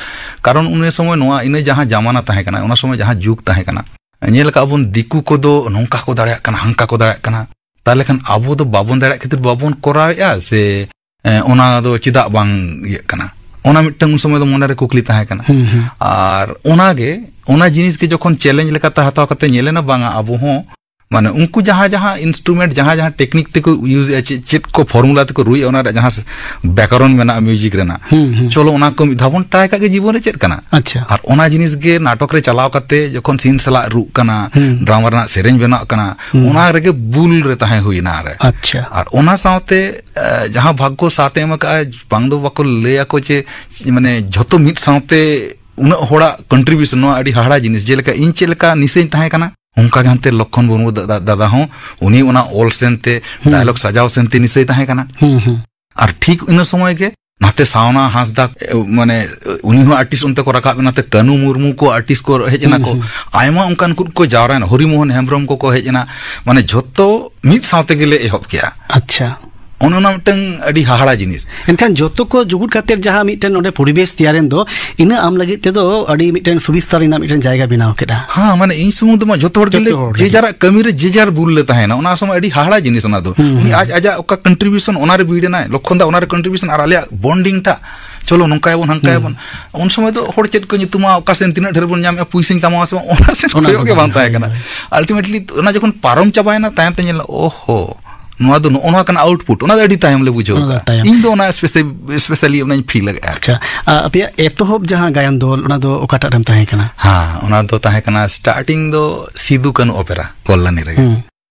ᱠᱟᱨᱚᱱ ᱩᱱ ᱥᱚᱢᱚᱭ ᱱᱚᱣᱟ ᱤᱱᱟᱹ ᱡᱟᱦᱟᱸ ᱡᱟᱢᱟᱱᱟ ᱛᱟᱦᱮᱸ ᱠᱟᱱᱟ, ᱚᱱᱟ ᱥᱚᱢᱚᱭ ᱡᱟᱦᱟᱸ ᱡᱩᱜᱽ ᱛᱟᱦᱮᱸ ᱠᱟᱱᱟ, ᱧᱮᱞ ᱟᱠᱟᱫ ᱵᱚᱱ ᱫᱤᱠᱩ ᱠᱚᱫᱚ ᱱᱚᱝᱠᱟ ᱠᱚ ᱫᱟᱲᱮᱭᱟᱜ ᱠᱟᱱᱟ, ᱦᱟᱝᱠᱟ ᱠᱚ ᱫᱟᱲᱮᱭᱟᱜ ᱠᱟᱱᱟ, ᱛᱟᱦᱚᱞᱮ ᱠᱷᱟᱱ ᱟᱵᱚ ᱫᱚ ᱵᱟᱵᱚᱱ ᱫᱟᱲᱮᱭᱟᱜ ᱠᱷᱟᱹᱛᱤᱨ ᱵᱟᱵᱚᱱ ᱠᱚᱨᱟᱣᱮᱫᱼᱟ ᱥᱮ, ᱮ, ᱚᱱᱟ ᱫᱚ ᱪᱮᱫᱟᱜ ᱵᱟᱝ ᱤᱭᱟᱹᱜ ᱠᱟᱱᱟ? ᱚᱱᱟ ᱢᱤᱫᱴᱟᱝ ᱩᱱ ᱥᱚᱢᱚᱭ ᱫᱚ ᱢᱚᱱᱮᱨᱮ ᱠᱩᱠᱞᱤ ᱛᱟᱦᱮᱸ ᱠᱟᱱᱟ᱾ ᱦᱩᱸ, ᱦᱩᱸ᱾ ᱟᱨ ᱚᱱᱟᱜᱮ, ᱚᱱᱟ ᱡᱤᱱᱤᱥ ᱜᱮ ᱡᱚᱠᱷᱚᱱ ᱪᱮᱞᱮᱧᱡᱽ ᱞᱮᱠᱟᱛᱮ ᱦᱟᱛᱟᱣ ᱠᱟᱛᱮ ᱧᱮᱞᱮᱱᱟ, ᱵᱟᱝᱟ, ᱟᱵᱚ ᱦᱚᱸ, ᱢᱟᱱᱮ, ᱩᱱᱠᱩ ᱡᱟᱦᱟᱸ ᱡᱟᱦᱟᱸ ᱤᱱᱥᱴᱨᱩᱢᱮᱱᱴ, ᱡᱟᱦᱟᱸ ᱡᱟᱦᱟᱸ ᱴᱮᱠᱱᱤᱠ ᱛᱮᱠᱚ ᱤᱭᱩᱡᱽ ᱮᱫᱼᱟ, ᱪᱮᱫ, ᱪᱮᱫ ᱠᱚ ᱯᱷᱚᱨᱢᱩᱞᱟ ᱛᱮᱠᱚ ᱨᱩᱭᱮᱫᱼᱟ, ᱚᱱᱟ ᱨᱮᱭᱟᱜ ᱡᱟᱦᱟᱸ ᱥ-, ᱵᱮᱠᱚᱨᱚᱱ ᱢᱮᱱᱟᱜᱼᱟ ᱢᱤᱭᱩᱡᱤᱠ ᱨᱮᱱᱟᱜ, ᱦᱩᱸ, ᱦᱩᱸ᱾ ᱪᱚᱞᱚ ᱚᱱᱟ ᱠᱚ ᱢᱤᱫ ᱫᱷᱟᱣ ᱵᱚᱱ ᱴᱨᱟᱭ ᱠᱟᱜ ᱜᱮ ᱡᱤᱵᱚᱱ ᱨᱮ ᱪᱮᱫ ᱠᱟᱱᱟ᱾ ᱟᱪᱪᱷᱟ᱾ ᱟᱨ ᱚᱱᱟ ᱡᱤᱱᱤᱥ ᱜᱮ ᱱᱟᱴᱚᱠ ᱨᱮ ᱪᱟᱞᱟᱣ ᱠᱟᱛᱮ ᱡᱚᱠᱷᱚᱱ ᱥᱤᱱ ᱥᱟᱞᱟᱜ ᱨᱩᱜ ᱠᱟᱱᱟ, ᱦᱩᱸ᱾ ᱰᱨᱟᱢᱟ ᱨᱮᱱᱟᱜ ᱥᱮᱨᱮᱧ ᱵᱮᱱᱟᱜ ᱠᱟᱱᱟ, ᱦᱩᱸ᱾ ᱚᱱᱟ ᱨᱮᱜᱮ ᱵᱩᱞ ᱨᱮ ᱛᱟᱦᱮᱸ ᱦᱩᱭᱱᱟ ᱨᱮ᱾ ᱟᱪᱪᱷᱟ᱾ ᱟᱨ ᱚᱱᱟ ᱥᱟᱶᱛᱮ, ᱮ, ᱡᱟᱦᱟᱸ ᱵᱷᱟᱜᱽᱜᱚ ᱥᱟᱛᱷ ᱮ ᱮᱢ ᱟᱠᱟᱫᱼᱟ, ᱵᱟᱝ ᱫᱚ ᱵᱟᱠᱚ ᱞᱟᱹᱭ ᱟᱠᱚ ᱡᱮ, ᱢᱟᱱᱮ, ᱡᱷᱚᱛᱚ ᱢᱤᱫ ᱥᱟᱶᱛᱮ ᱩᱱᱟᱹᱜ ᱦᱚᱲᱟᱜ ᱠᱚᱱᱴᱨᱤᱵᱤᱭᱩᱥᱚᱱ, ᱱᱚᱣᱟ ᱟᱹᱰᱤ ᱦᱟᱦᱟᱲᱟ ᱡᱤᱱᱤᱥ᱾ ᱡᱮᱞᱮᱠᱟ ᱤᱧ ᱪᱮᱫ ᱞᱮᱠᱟ ᱱᱤᱥᱟᱹᱧ ᱛᱟᱦᱮᱸ ᱠᱟᱱᱟ, ᱚᱱᱠᱟ ᱜᱮ ᱦᱟᱱᱛᱮ ᱞᱚᱠᱠᱷᱚᱱ ᱢᱩᱨᱢᱩ ᱫᱟ-, ᱫᱟ-, ᱫᱟᱫᱟ ᱦᱚᱸ ᱩᱱᱤ ᱚᱱᱟ ᱚᱞ ᱥᱮᱱᱛᱮ, ᱦᱩᱸ᱾ ᱰᱟᱭᱞᱚᱜ ᱥᱟᱡᱟᱣ ᱥᱮᱱᱛᱮ ᱱᱤᱥᱟᱹᱭ ᱛᱟᱦᱮᱸ ᱠᱟᱱᱟ᱾ ᱦᱩᱸ, ᱦᱩᱸ᱾ ᱟᱨ ᱴᱷᱤᱠ ᱤᱱᱟᱹ ᱥᱚᱢᱚᱭ ᱜᱮ ᱱᱟᱛᱮ ᱥᱟᱣᱱᱟ ᱦᱟᱸᱥᱫᱟ, ᱮ, ᱢᱟᱱᱮ, ᱩᱱᱤ ᱦᱚᱸ ᱟᱨᱴᱤᱥᱴ ᱚᱱᱛᱮ ᱠᱚ ᱨᱟᱠᱟᱵ ᱮᱱᱟ, ᱛᱮ ᱠᱟᱹᱱᱩ ᱢᱩᱨᱢᱩ ᱠᱚ ᱟᱨᱴᱤᱥᱴ ᱠᱚ ᱦᱮᱡ ᱮᱱᱟ ᱦᱩᱸ, ᱠᱚ᱾ ᱦᱩᱸ᱾ ᱟᱭᱢᱟ ᱚᱱᱠᱟᱱ ᱠᱚ, ᱠᱚ ᱡᱟᱣᱨᱟ ᱮᱱᱟ, ᱦᱚᱨᱤ ᱢᱳᱦᱚᱱ ᱦᱮᱢᱵᱨᱚᱢ ᱠᱚᱠᱚ ᱦᱮᱡ ᱮᱱᱟ᱾ ᱢᱟᱱᱮ, ᱡᱷᱚᱛᱚ ᱢᱤᱫ ᱥᱟᱶ ᱛᱮᱜᱮ ᱞᱮ ᱮᱦᱚᱵ ᱠᱮᱜᱼᱟ᱾ ᱟᱪᱪᱷᱟ᱾ ᱚᱱᱮ ᱚᱱᱟ ᱢᱤᱫᱴᱟᱝ ᱟᱹᱰᱤ ᱦᱟᱦᱟᱲᱟ ᱡᱤᱱᱤᱥ᱾ ᱮᱱᱠᱷᱟᱱ ᱡᱚᱛᱚ ᱠᱚ ᱡᱩᱜᱩᱫ ᱠᱟᱛᱮ ᱡᱟᱦᱟᱸ ᱢᱤᱫᱴᱮᱱ ᱚᱸᱰᱮ ᱯᱚᱨᱤᱵᱮᱥ ᱛᱮᱭᱟᱨᱮᱱ ᱫᱚ, ᱤᱱᱟᱹ ᱟᱢ ᱞᱟᱹᱜᱤᱫ ᱛᱮᱫᱚ ᱟᱹᱰᱤ ᱢᱤᱫᱴᱮᱱ ᱥᱩᱵᱤᱥᱛᱟ ᱨᱮᱱᱟᱜ ᱢᱤᱫᱴᱮᱱ ᱡᱟᱭᱜᱟ ᱵᱮᱱᱟᱣ ᱠᱮᱫᱟ᱾ ᱦᱮᱸ, ᱢᱟᱱᱮ, ᱤᱧ ᱥᱩᱢᱩᱝ ᱫᱚ ᱵᱟᱝ, ᱡᱚᱛᱚ ᱦᱚᱲ ᱜᱮ ᱡᱚᱛᱚ ᱞᱮ ᱦᱚᱲ ᱡᱮ ᱞᱟᱹᱜᱤᱫ᱾ ᱡᱟᱨᱟᱜ ᱠᱟᱹᱢᱤ ᱨᱮ ᱡᱮ ᱡᱟᱨ ᱵᱩᱞ ᱞᱮ ᱛᱟᱦᱮᱸᱱᱟ᱾ ᱚᱱᱟ ᱥᱚᱢᱚᱭ ᱟᱹᱰᱤ ᱦᱟᱦᱟᱲᱟ ᱡᱤᱱᱤᱥ ᱚᱱᱟ ᱫᱚ᱾ ᱦᱩᱸ, ᱩᱱᱤ ᱦᱩᱸ᱾ ᱟᱡ ᱟᱡᱟᱜ ᱚᱠᱟ ᱠᱚᱱᱴᱨᱤᱵᱤᱭᱩᱥᱚᱱ ᱚᱱᱟ ᱨᱮ ᱵᱷᱤᱲ ᱮᱱᱟᱭ, ᱞᱚᱠᱠᱷᱚᱱ ᱫᱟ ᱚᱱᱟ ᱨᱮ ᱠᱚᱱᱴᱨᱤᱵᱤᱭᱩᱥᱚᱱ, ᱟᱨ ᱟᱞᱮᱭᱟᱜ ᱵᱚᱱᱰᱤᱝ ᱴᱟᱜ, ᱪᱚᱞᱚ ᱱᱚᱝᱠᱟᱭᱟᱵᱚᱱ, ᱦᱟᱝᱠᱟᱭᱟᱵᱚᱱ᱾ ᱦᱩᱸ᱾ ᱩᱱ ᱥᱚᱢᱚᱭ ᱫᱚ ᱦᱚᱲ ᱪᱮᱫ ᱠᱚ ᱧᱩᱛᱩᱢᱟ, ᱚᱠᱟ ᱥᱮᱱ ᱛᱤᱱᱟᱹᱜ ᱰᱷᱮᱨ ᱵᱚᱱ ᱧᱟᱢᱮᱜᱼᱟ, ᱯᱩᱭᱥᱟᱹᱧ ᱠᱟᱢᱟᱣᱟ ᱥᱮ ᱵᱟᱝ, ᱚᱱᱟ ᱥᱮᱱ ᱚᱱᱟ ᱠᱚᱭᱚᱜ ᱠᱚ ᱜᱮ ᱵᱟᱝ ᱵᱟᱝ, ᱛᱟᱦᱮᱸ ᱠᱟᱱᱟ᱾ ᱦᱳᱭ, ᱦᱳᱭ᱾ ᱟᱞᱴᱤᱢᱮᱴᱞᱤ ᱚᱱᱟ ᱡᱚᱠᱷᱚᱱ ᱯᱟᱨᱚᱢ ᱪᱟᱵᱟᱭᱮᱱᱟ, ᱛᱟᱭᱚᱢ ᱛᱮ ᱧᱮᱞ ᱮᱱᱟ, ᱳᱦᱳ, ᱱᱚᱣᱟ ᱫᱚ ᱱᱚᱜᱼᱚ ᱱᱚᱣᱟ ᱠᱟᱱᱟ ᱟᱣᱩᱴᱯᱩᱴ, ᱚᱱᱟ ᱫᱚ ᱟᱹᱰᱤ ᱛᱟᱭᱚᱢ ᱞᱮ ᱵᱩᱡᱷᱟᱹᱣ ᱚᱱᱟ ᱫᱚ ᱠᱟᱜᱼᱟ᱾ ᱛᱟᱭᱚᱢ᱾ ᱤᱧ ᱫᱚ ᱚᱱᱟ ᱥᱯᱮᱥᱟᱞᱤ ᱚᱱᱟᱧ ᱯᱷᱤᱞ ᱟᱠᱟᱫᱼᱟ᱾ ᱟᱪᱪᱷᱟ, ᱟ, ᱟᱯᱮᱭᱟᱜ ᱮᱛᱚᱦᱚᱵ ᱡᱟᱦᱟᱸ ᱜᱟᱭᱟᱱ ᱫᱚᱞ, ᱚᱱᱟ ᱫᱚ ᱚᱠᱟᱴᱟᱜ ᱨᱮᱢ ᱛᱟᱦᱮᱸ ᱠᱟᱱᱟ? ᱦᱮᱸ, ᱚᱱᱟ ᱫᱚ ᱛᱟᱦᱮᱸ ᱠᱟᱱᱟ, ᱥᱴᱟᱨᱴᱤᱝ ᱫᱚ ᱥᱤᱫᱩ ᱠᱟᱹᱱᱩ ᱚᱯᱮᱨᱟ, ᱠᱚᱞᱞᱟᱱᱤ ᱨᱮᱜᱮ᱾ ᱦᱩᱸ᱾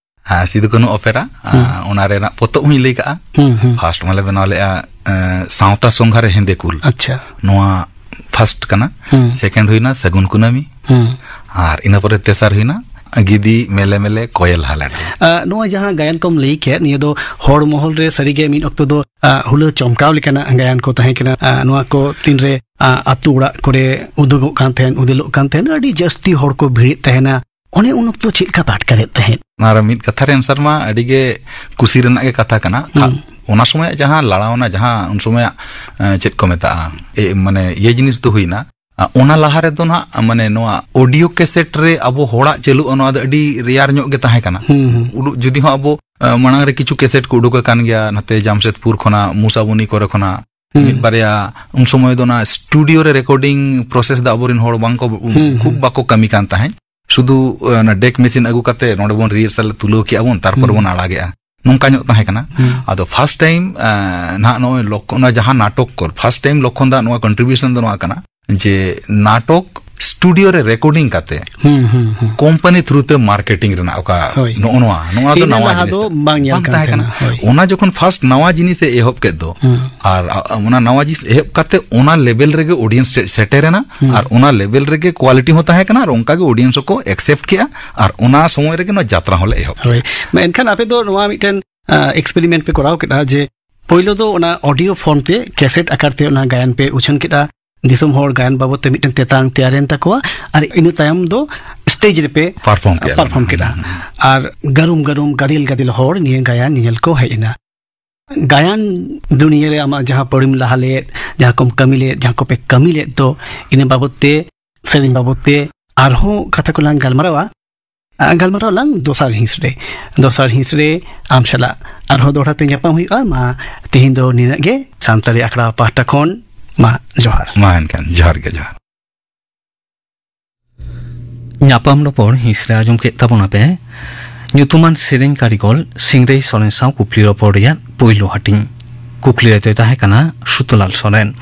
ᱟᱨ ᱥᱤᱫᱩ ᱠᱟᱹᱱᱦᱩ ᱚᱯᱮᱨᱟ, ᱟᱨ ᱦᱩᱸ᱾ ᱚᱱᱟ ᱨᱮᱱᱟᱜ ᱯᱚᱛᱚᱵ ᱦᱚᱸᱧ ᱞᱟᱹᱭ ᱠᱟᱜᱼᱟ᱾ ᱦᱩᱸ, ᱦᱩᱸ᱾ ᱯᱷᱟᱥᱴ ᱢᱟᱞᱮ ᱵᱮᱱᱟᱣ ᱞᱮᱜᱼᱟ, ᱮ, ᱥᱟᱶᱛᱟ ᱥᱚᱝᱜᱷᱟ ᱨᱮ ᱦᱮᱸᱫᱮ ᱠᱩᱞ᱾ ᱟᱪᱪᱷᱟ᱾ ᱱᱚᱣᱟ ᱯᱷᱟᱥᱴ ᱠᱟᱱᱟ᱾ ᱦᱩᱸ᱾ ᱥᱮᱠᱮᱱᱰ ᱦᱩᱭᱱᱟ ᱥᱟᱹᱜᱩᱱ ᱠᱩᱱᱟᱹᱢᱤ᱾ ᱦᱩᱸ᱾ ᱟᱨ ᱤᱱᱟᱹ ᱯᱚᱨᱮ ᱛᱮᱥᱟᱨ ᱦᱩᱭᱱᱟ ᱜᱤᱫᱤ ᱢᱮᱞᱮ ᱢᱮᱞᱮ ᱠᱚᱭᱮᱞ ᱦᱟᱞᱟᱰᱮ᱾ ᱟ, ᱱᱚᱣᱟ ᱡᱟᱦᱟᱸ ᱜᱟᱭᱟᱱ ᱠᱚᱢ ᱞᱟᱹᱭ ᱠᱮᱫ, ᱱᱤᱭᱟᱹ ᱫᱚ ᱦᱚᱲ ᱢᱚᱦᱚᱞ ᱨᱮ ᱥᱟᱹᱨᱤᱜᱮ ᱢᱤᱫ ᱚᱠᱛᱚ ᱫᱚ, ᱟ, ᱦᱩᱞᱟᱹ ᱪᱚᱢᱠᱟᱣ ᱞᱮᱠᱟᱱᱟᱜ ᱜᱟᱭᱟᱱ ᱠᱚ ᱛᱟᱦᱮᱸ ᱠᱟᱱᱟ᱾ ᱟ, ᱱᱚᱣᱟ ᱠᱚ ᱛᱤᱱᱨᱮ, ᱟ, ᱟᱹᱛᱩ ᱚᱲᱟᱜ ᱠᱚᱨᱮ ᱩᱫᱩᱜᱚᱜ ᱠᱟᱱ ᱛᱟᱦᱮᱸᱱ, ᱩᱫᱮᱞᱚᱜ ᱠᱟᱱ ᱛᱟᱦᱮᱸᱱ, ᱟᱹᱰᱤ ᱡᱟᱹᱥᱛᱤ ᱦᱚᱲ ᱠᱚ ᱵᱷᱤᱲᱮᱫ ᱛᱟᱦᱮᱱᱟ᱾ ᱚᱱᱮ ᱩᱱ ᱚᱠᱛᱚ ᱪᱮᱫ ᱞᱮᱠᱟ ᱯᱮ ᱟᱴᱠᱟᱨᱮᱫ ᱛᱟᱦᱮᱸᱫ? ᱚᱱᱟᱨᱮ ᱢᱤᱫ ᱠᱟᱛᱷᱟ ᱨᱮ ᱟᱱᱥᱟᱨ ᱢᱟ ᱟᱹᱰᱤ ᱜᱮ ᱠᱩᱥᱤ ᱨᱮᱱᱟᱜ ᱜᱮ ᱠᱟᱛᱷᱟ ᱠᱟᱱᱟ᱾ ᱠᱷᱟ-, ᱦᱩᱸ᱾ ᱚᱱᱟ ᱥᱚᱢᱚᱭᱟᱜ ᱡᱟᱦᱟᱸ ᱞᱟᱲᱟᱣᱱᱟ, ᱡᱟᱦᱟᱸ ᱩᱱ ᱥᱚᱢᱚᱭᱟᱜ, ᱮ, ᱪᱮᱫ ᱠᱚ ᱢᱮᱛᱟᱜᱼᱟ, ᱮ, ᱢᱟᱱᱮ ᱤᱭᱟᱹ ᱡᱤᱱᱤᱥ ᱫᱚ ᱦᱩᱭᱱᱟ, ᱟ, ᱚᱱᱟ ᱞᱟᱦᱟ ᱨᱮᱫᱚ ᱱᱟᱦᱟᱜ, ᱢᱟᱱᱮ ᱱᱚᱣᱟ ᱚᱰᱤᱭᱳ ᱠᱮᱥᱮᱴ ᱨᱮ ᱟᱵᱚ ᱦᱚᱲᱟᱜ ᱪᱟᱹᱞᱩᱜᱼᱟ, ᱱᱚᱣᱟ ᱫᱚ ᱟᱹᱰᱤ ᱨᱮᱭᱟᱨ ᱧᱚᱜ ᱜᱮ ᱛᱟᱦᱮᱸ ᱠᱟᱱᱟ᱾ ᱦᱩᱸ, ᱦᱩᱸ᱾ ᱩᱰᱩᱠ, ᱡᱩᱫᱤ ᱦᱚᱸ ᱟᱵᱚ, ᱟ, ᱢᱟᱲᱟᱝ ᱨᱮ ᱠᱤᱪᱷᱩ ᱠᱮᱥᱮᱴ ᱠᱚ ᱩᱰᱩᱠ ᱟᱠᱟᱱ ᱜᱮᱭᱟ, ᱱᱟᱛᱮ ᱡᱟᱢᱥᱮᱫᱽᱯᱩᱨ ᱠᱷᱚᱱᱟᱜ, ᱢᱩᱥᱟᱵᱩᱱᱤ ᱠᱚᱨᱮ ᱠᱷᱚᱱᱟᱜ, ᱦᱩᱸ᱾ ᱢᱤᱫ ᱵᱟᱨᱭᱟ, ᱩᱱ ᱥᱚᱢᱚᱭ ᱫᱚ ᱚᱱᱟ ᱥᱴᱩᱰᱤᱭᱳ ᱨᱮ ᱨᱮᱠᱚᱨᱰᱤᱝ ᱯᱨᱚᱥᱮᱥ ᱫᱚ ᱟᱵᱚᱨᱮᱱ ᱦᱚᱲ ᱵᱟᱝ ᱠᱚ, ᱦᱩᱸ, ᱠᱷᱩᱵ ᱦᱩᱸ᱾ ᱵᱟᱠᱚ ᱠᱟᱹᱢᱤ ᱠᱟᱱ ᱛᱟᱦᱮᱸᱫ᱾ ᱥᱩᱫᱷᱩ, ᱟ, ᱚᱱᱟ ᱰᱮᱠ ᱢᱮᱥᱤᱱ ᱟᱹᱜᱩ ᱠᱟᱛᱮ ᱱᱚᱰᱮ ᱵᱚᱱ ᱨᱤᱦᱟᱨᱥᱟᱞ ᱛᱩᱞᱟᱹᱣ ᱠᱮᱜᱼᱟ ᱵᱚᱱ, ᱛᱟᱨᱯᱚᱨ ᱦᱩᱸ᱾ ᱵᱚᱱ ᱟᱲᱟᱜᱮᱜᱼᱟ, ᱱᱚᱝᱠᱟ ᱧᱚᱜ ᱛᱟᱦᱮᱸ ᱠᱟᱱᱟ᱾ ᱦᱩᱸ᱾ ᱟᱫᱚ ᱯᱷᱟᱥᱴ ᱴᱟᱭᱤᱢ, ᱟ, ᱱᱟᱦᱟᱜ ᱱᱚᱜᱼᱚᱭ ᱞᱚᱠᱠᱷᱚ-, ᱚᱱᱟ ᱡᱟᱦᱟᱸ ᱱᱟᱴᱚᱠ ᱠᱚ, ᱯᱷᱟᱥᱴ ᱴᱟᱭᱤᱢ ᱞᱚᱠᱠᱷᱚᱱ ᱫᱟ ᱱᱚᱣᱟ ᱠᱚᱱᱴᱨᱤᱵᱤᱭᱩᱥᱚᱱ ᱫᱚ ᱱᱚᱣᱟ ᱠᱟᱱᱟ ᱡᱮ ᱱᱟᱴᱚᱠ ᱥᱴᱩᱰᱤᱭᱳ ᱨᱮ ᱨᱮᱠᱚᱨᱰᱤᱝ ᱠᱟᱛᱮ ᱦᱩᱸ, ᱦᱩᱸ, ᱦᱩᱸ᱾ ᱠᱳᱢᱯᱟᱱᱤ ᱛᱷᱨᱩ ᱛᱮ ᱢᱟᱨᱠᱮᱴᱤᱝ ᱨᱮᱱᱟᱜ ᱚᱠᱟ ᱦᱳᱭ᱾ ᱱᱚᱜᱼᱚ ᱱᱚᱣᱟ, ᱱᱚᱣᱟ ᱫᱚ ᱤᱱᱟᱹ ᱱᱟᱣᱟ ᱞᱟᱦᱟ ᱡᱤᱱᱤᱥ ᱫᱚ ᱫᱚ ᱵᱟᱝ ᱧᱮᱞ ᱵᱟᱝ ᱠᱟᱱ ᱛᱟᱦᱮᱸ ᱛᱟᱦᱮᱱᱟ᱾ ᱠᱟᱱᱟ᱾ ᱦᱳᱭ᱾ ᱚᱱᱟ ᱡᱚᱠᱷᱚᱱ ᱯᱷᱟᱥᱴ ᱱᱟᱣᱟ ᱡᱤᱱᱤᱥ ᱮ ᱮᱦᱚᱵ ᱠᱮᱫ ᱫᱚ, ᱦᱩᱸ᱾ ᱟᱨ, ᱟ, ᱚᱱᱟ ᱱᱟᱣᱟ ᱡᱤᱱᱤᱥ ᱮᱦᱚᱵ ᱠᱟᱛᱮ ᱚᱱᱟ ᱞᱮᱵᱮᱞ ᱨᱮᱜᱮ ᱚᱰᱤᱭᱮᱱᱥ ᱥᱮ-, ᱥᱮᱴᱮᱨᱮᱱᱟ, ᱦᱩᱸ᱾ ᱟᱨ ᱚᱱᱟ ᱞᱮᱵᱮᱞ ᱨᱮᱜᱮ ᱠᱣᱟᱞᱤᱴᱤ ᱦᱚᱸ ᱛᱟᱦᱮᱸ ᱠᱟᱱᱟ, ᱟᱨ ᱚᱱᱠᱟ ᱜᱮ ᱚᱰᱤᱭᱮᱱᱥ ᱦᱚᱸᱠᱚ ᱮᱠᱥᱮᱯᱴ ᱠᱮᱜᱼᱟ, ᱟᱨ ᱚᱱᱟ ᱥᱚᱢᱚᱭ ᱨᱮᱜᱮ ᱱᱚᱣᱟ ᱡᱟᱛᱨᱟ ᱦᱚᱸᱞᱮ ᱮᱦᱚᱵ ᱦᱳᱭ᱾ ᱠᱮᱜᱼᱟ᱾ ᱢᱮᱱᱠᱷᱟᱱ ᱟᱯᱮ ᱫᱚ ᱱᱚᱣᱟ ᱢᱤᱫᱴᱮᱱ, ᱟ, ᱮᱠᱥᱯᱮᱨᱤᱢᱮᱱᱴ ᱯᱮ ᱠᱚᱨᱟᱣ ᱠᱮᱫᱟ ᱡᱮ ᱯᱳᱭᱞᱳ ᱫᱚ ᱚᱱᱟ ᱚᱰᱤᱭᱳ ᱯᱷᱚᱨᱢ ᱛᱮ ᱠᱮᱥᱮᱴ ᱟᱠᱟᱨ ᱛᱮ ᱚᱱᱟ ᱜᱟᱭᱟᱱ ᱯᱮ ᱩᱪᱷᱟᱹᱱ ᱠᱮᱫᱟ, ᱫᱤᱥᱚᱢ ᱦᱚᱲ ᱜᱟᱭᱟᱱ ᱵᱟᱵᱚᱫ ᱛᱮ ᱢᱤᱫᱴᱮᱱ ᱛᱮᱛᱟᱝ ᱛᱮᱭᱟᱨᱮᱱ ᱛᱟᱠᱚᱣᱟ, ᱟᱨ ᱤᱱᱟᱹ ᱛᱟᱭᱚᱢ ᱫᱚ ᱥᱴᱮᱡ ᱨᱮᱯᱮ ᱯᱟᱨᱯᱷᱚᱨᱢ ᱠᱮᱜᱼᱟ᱾ ᱯᱟᱨᱯᱷᱚᱨᱢ ᱠᱮᱫᱟ᱾ ᱦᱩᱸ, ᱦᱩᱸ, ᱦᱩᱸ᱾ ᱟᱨ ᱜᱟᱹᱨᱩᱢ ᱜᱟᱹᱨᱩᱢ ᱜᱟᱫᱮᱞ ᱜᱟᱫᱮᱞ ᱦᱚᱲ ᱱᱤᱭᱟᱹ ᱜᱟᱭᱟᱱ ᱧᱮᱧᱮᱞ ᱠᱚ ᱦᱮᱡ ᱮᱱᱟ᱾ ᱜᱟᱭᱟᱱ ᱫᱩᱱᱤᱭᱟᱹ ᱨᱮ ᱟᱢᱟᱜ ᱡᱟᱦᱟᱸ ᱯᱟᱹᱲᱤᱢ ᱞᱟᱦᱟ ᱞᱮᱫ, ᱡᱟᱦᱟᱸ ᱠᱚᱢ ᱠᱟᱹᱢᱤ ᱞᱮᱫ, ᱡᱟᱦᱟᱸ ᱠᱚᱯᱮ ᱠᱟᱹᱢᱤ ᱞᱮᱫ ᱫᱚ, ᱤᱱᱟᱹ ᱵᱟᱵᱚᱫ ᱛᱮ, ᱥᱮᱨᱮᱧ ᱵᱟᱵᱚᱫ ᱛᱮ ᱟᱨᱦᱚᱸ ᱠᱟᱛᱷᱟ ᱠᱚᱞᱟᱝ ᱜᱟᱞᱢᱟᱨᱟᱣᱟ᱾ ᱟ, ᱜᱟᱞᱢᱟᱨᱟᱣ ᱞᱟᱝ ᱫᱚᱥᱟᱨ ᱦᱤᱸᱥ ᱨᱮ᱾ ᱫᱚᱥᱟᱨ ᱦᱤᱸᱥ ᱨᱮ ᱟᱢ ᱥᱟᱞᱟᱜ ᱟᱨᱦᱚᱸ ᱫᱚᱦᱲᱟ ᱛᱮ ᱧᱟᱯᱟᱢ ᱦᱩᱭᱩᱜᱼᱟ᱾ ᱢᱟ ᱛᱮᱦᱮᱧ ᱫᱚ ᱱᱤᱱᱟᱹᱜ ᱜᱮ᱾ ᱥᱟᱱᱛᱟᱲᱤ ᱟᱠᱷᱲᱟ ᱯᱟᱦᱴᱟ ᱠᱷᱚᱱ ᱢᱟ ᱡᱚᱦᱟᱨ᱾ ᱢᱟ ᱮᱱᱠᱷᱟᱱ ᱡᱚᱦᱟᱨ ᱜᱮ, ᱡᱚᱦᱟᱨ᱾ ᱧᱟᱯᱟᱢ ᱨᱚᱯᱚᱲ ᱦᱤᱸᱥ ᱨᱮ ᱟᱸᱡᱚᱢ ᱠᱮᱫ ᱛᱟᱵᱚᱱᱟ ᱯᱮ ᱧᱩᱛᱩᱢᱟᱱ ᱥᱮᱨᱮᱧ ᱠᱟᱹᱨᱤᱜᱚᱞ ᱥᱤᱝᱨᱟᱹᱭ ᱥᱚᱨᱮᱱ ᱥᱟᱶ ᱠᱩᱠᱞᱤ ᱨᱚᱯᱚᱲ ᱨᱮᱭᱟᱜ ᱯᱩᱭᱞᱩ ᱦᱟᱹᱴᱤᱧ᱾ ᱠᱩᱠᱞᱤ ᱨᱮᱫᱚᱭ ᱛᱟᱦᱮᱸ ᱠᱟᱱᱟ ᱥᱩᱛᱚᱞᱟᱞ ᱥᱚᱨᱮᱱ᱾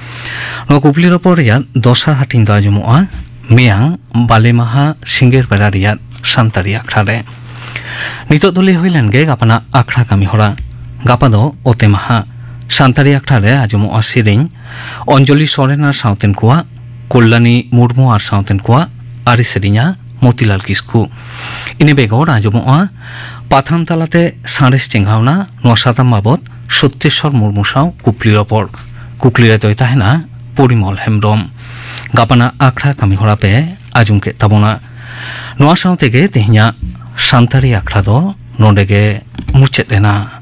ᱱᱚᱣᱟ ᱠᱩᱠᱞᱤ ᱨᱚᱯᱚᱲ ᱨᱮᱭᱟᱜ ᱫᱚᱥᱟᱨ ᱦᱟᱹᱴᱤᱧ ᱫᱚ ᱟᱸᱡᱚᱢᱚᱜᱼᱟ ᱢᱮᱭᱟᱝ ᱵᱟᱞᱮ ᱢᱟᱦᱟ ᱥᱤᱸᱜᱟᱹᱲ ᱵᱮᱲᱟ ᱨᱮᱭᱟᱜ ᱥᱟᱱᱛᱟᱲᱤ ᱟᱠᱷᱲᱟ ᱨᱮ᱾ ᱱᱤᱛᱚᱜ ᱫᱚ ᱞᱟᱹᱭ ᱦᱩᱭ ᱞᱮᱱ ᱜᱮ ᱜᱟᱯᱟᱱᱟᱜ ᱟᱠᱷᱲᱟ ᱠᱟᱹᱢᱤ ᱦᱚᱨᱟ᱾ ᱜᱟᱯᱟ ᱫᱚ ᱚᱛᱮ ᱢᱟᱦᱟ᱾ ᱥᱟᱱᱛᱟᱲᱤ ᱟᱠᱷᱲᱟ ᱨᱮ ᱟᱸᱡᱚᱢᱚᱜᱼᱟ ᱥᱮᱨᱮᱧ ᱚᱧᱡᱚᱞᱤ ᱥᱚᱨᱮᱱ ᱟᱨ ᱥᱟᱶᱛᱮᱱ ᱠᱚᱣᱟᱜ, ᱠᱚᱞᱞᱟᱱᱤ ᱢᱩᱨᱢᱩ ᱟᱨ ᱥᱟᱶᱛᱮᱱ ᱠᱚᱣᱟᱜ ᱟᱹᱨᱤ ᱥᱮᱨᱮᱧᱟ ᱢᱚᱛᱤᱞᱟᱞ ᱠᱤᱥᱠᱩ᱾ ᱤᱱᱟᱹ ᱵᱮᱜᱚᱨ ᱟᱸᱡᱚᱢᱚᱜᱼᱟ ᱯᱟᱛᱷᱟᱢ ᱛᱟᱞᱟᱛᱮ ᱥᱟᱬᱮᱥ ᱪᱮᱸᱜᱷᱟᱣᱱᱟ, ᱱᱚᱣᱟ ᱥᱟᱛᱟᱢ ᱵᱟᱵᱚᱛ ᱥᱚᱛᱭᱮᱥᱚᱨ ᱢᱩᱨᱢᱩ ᱥᱟᱶ ᱠᱩᱠᱞᱤ ᱨᱚᱯᱚᱲ᱾ ᱠᱩᱠᱞᱤ ᱨᱮ ᱫᱚᱭ ᱛᱟᱦᱮᱱᱟ ᱯᱚᱨᱤᱢᱚᱞ ᱦᱮᱢᱵᱨᱚᱢ᱾ ᱜᱟᱯᱟᱱᱟᱜ ᱟᱠᱷᱲᱟ ᱠᱟᱹᱢᱤ ᱦᱚᱨᱟ ᱯᱮ ᱟᱸᱡᱚᱢ ᱠᱮᱫ ᱛᱟᱵᱚᱱᱟ᱾ ᱱᱚᱣᱟ ᱥᱟᱶ ᱛᱮᱜᱮ ᱛᱮᱦᱮᱧᱟᱜ ᱥᱟᱱᱛᱟᱲᱤ ᱟᱠᱷᱲᱟ ᱫᱚ ᱱᱚᱰᱮ ᱜᱮ ᱢᱩᱪᱟᱹᱫ ᱮᱱᱟ᱾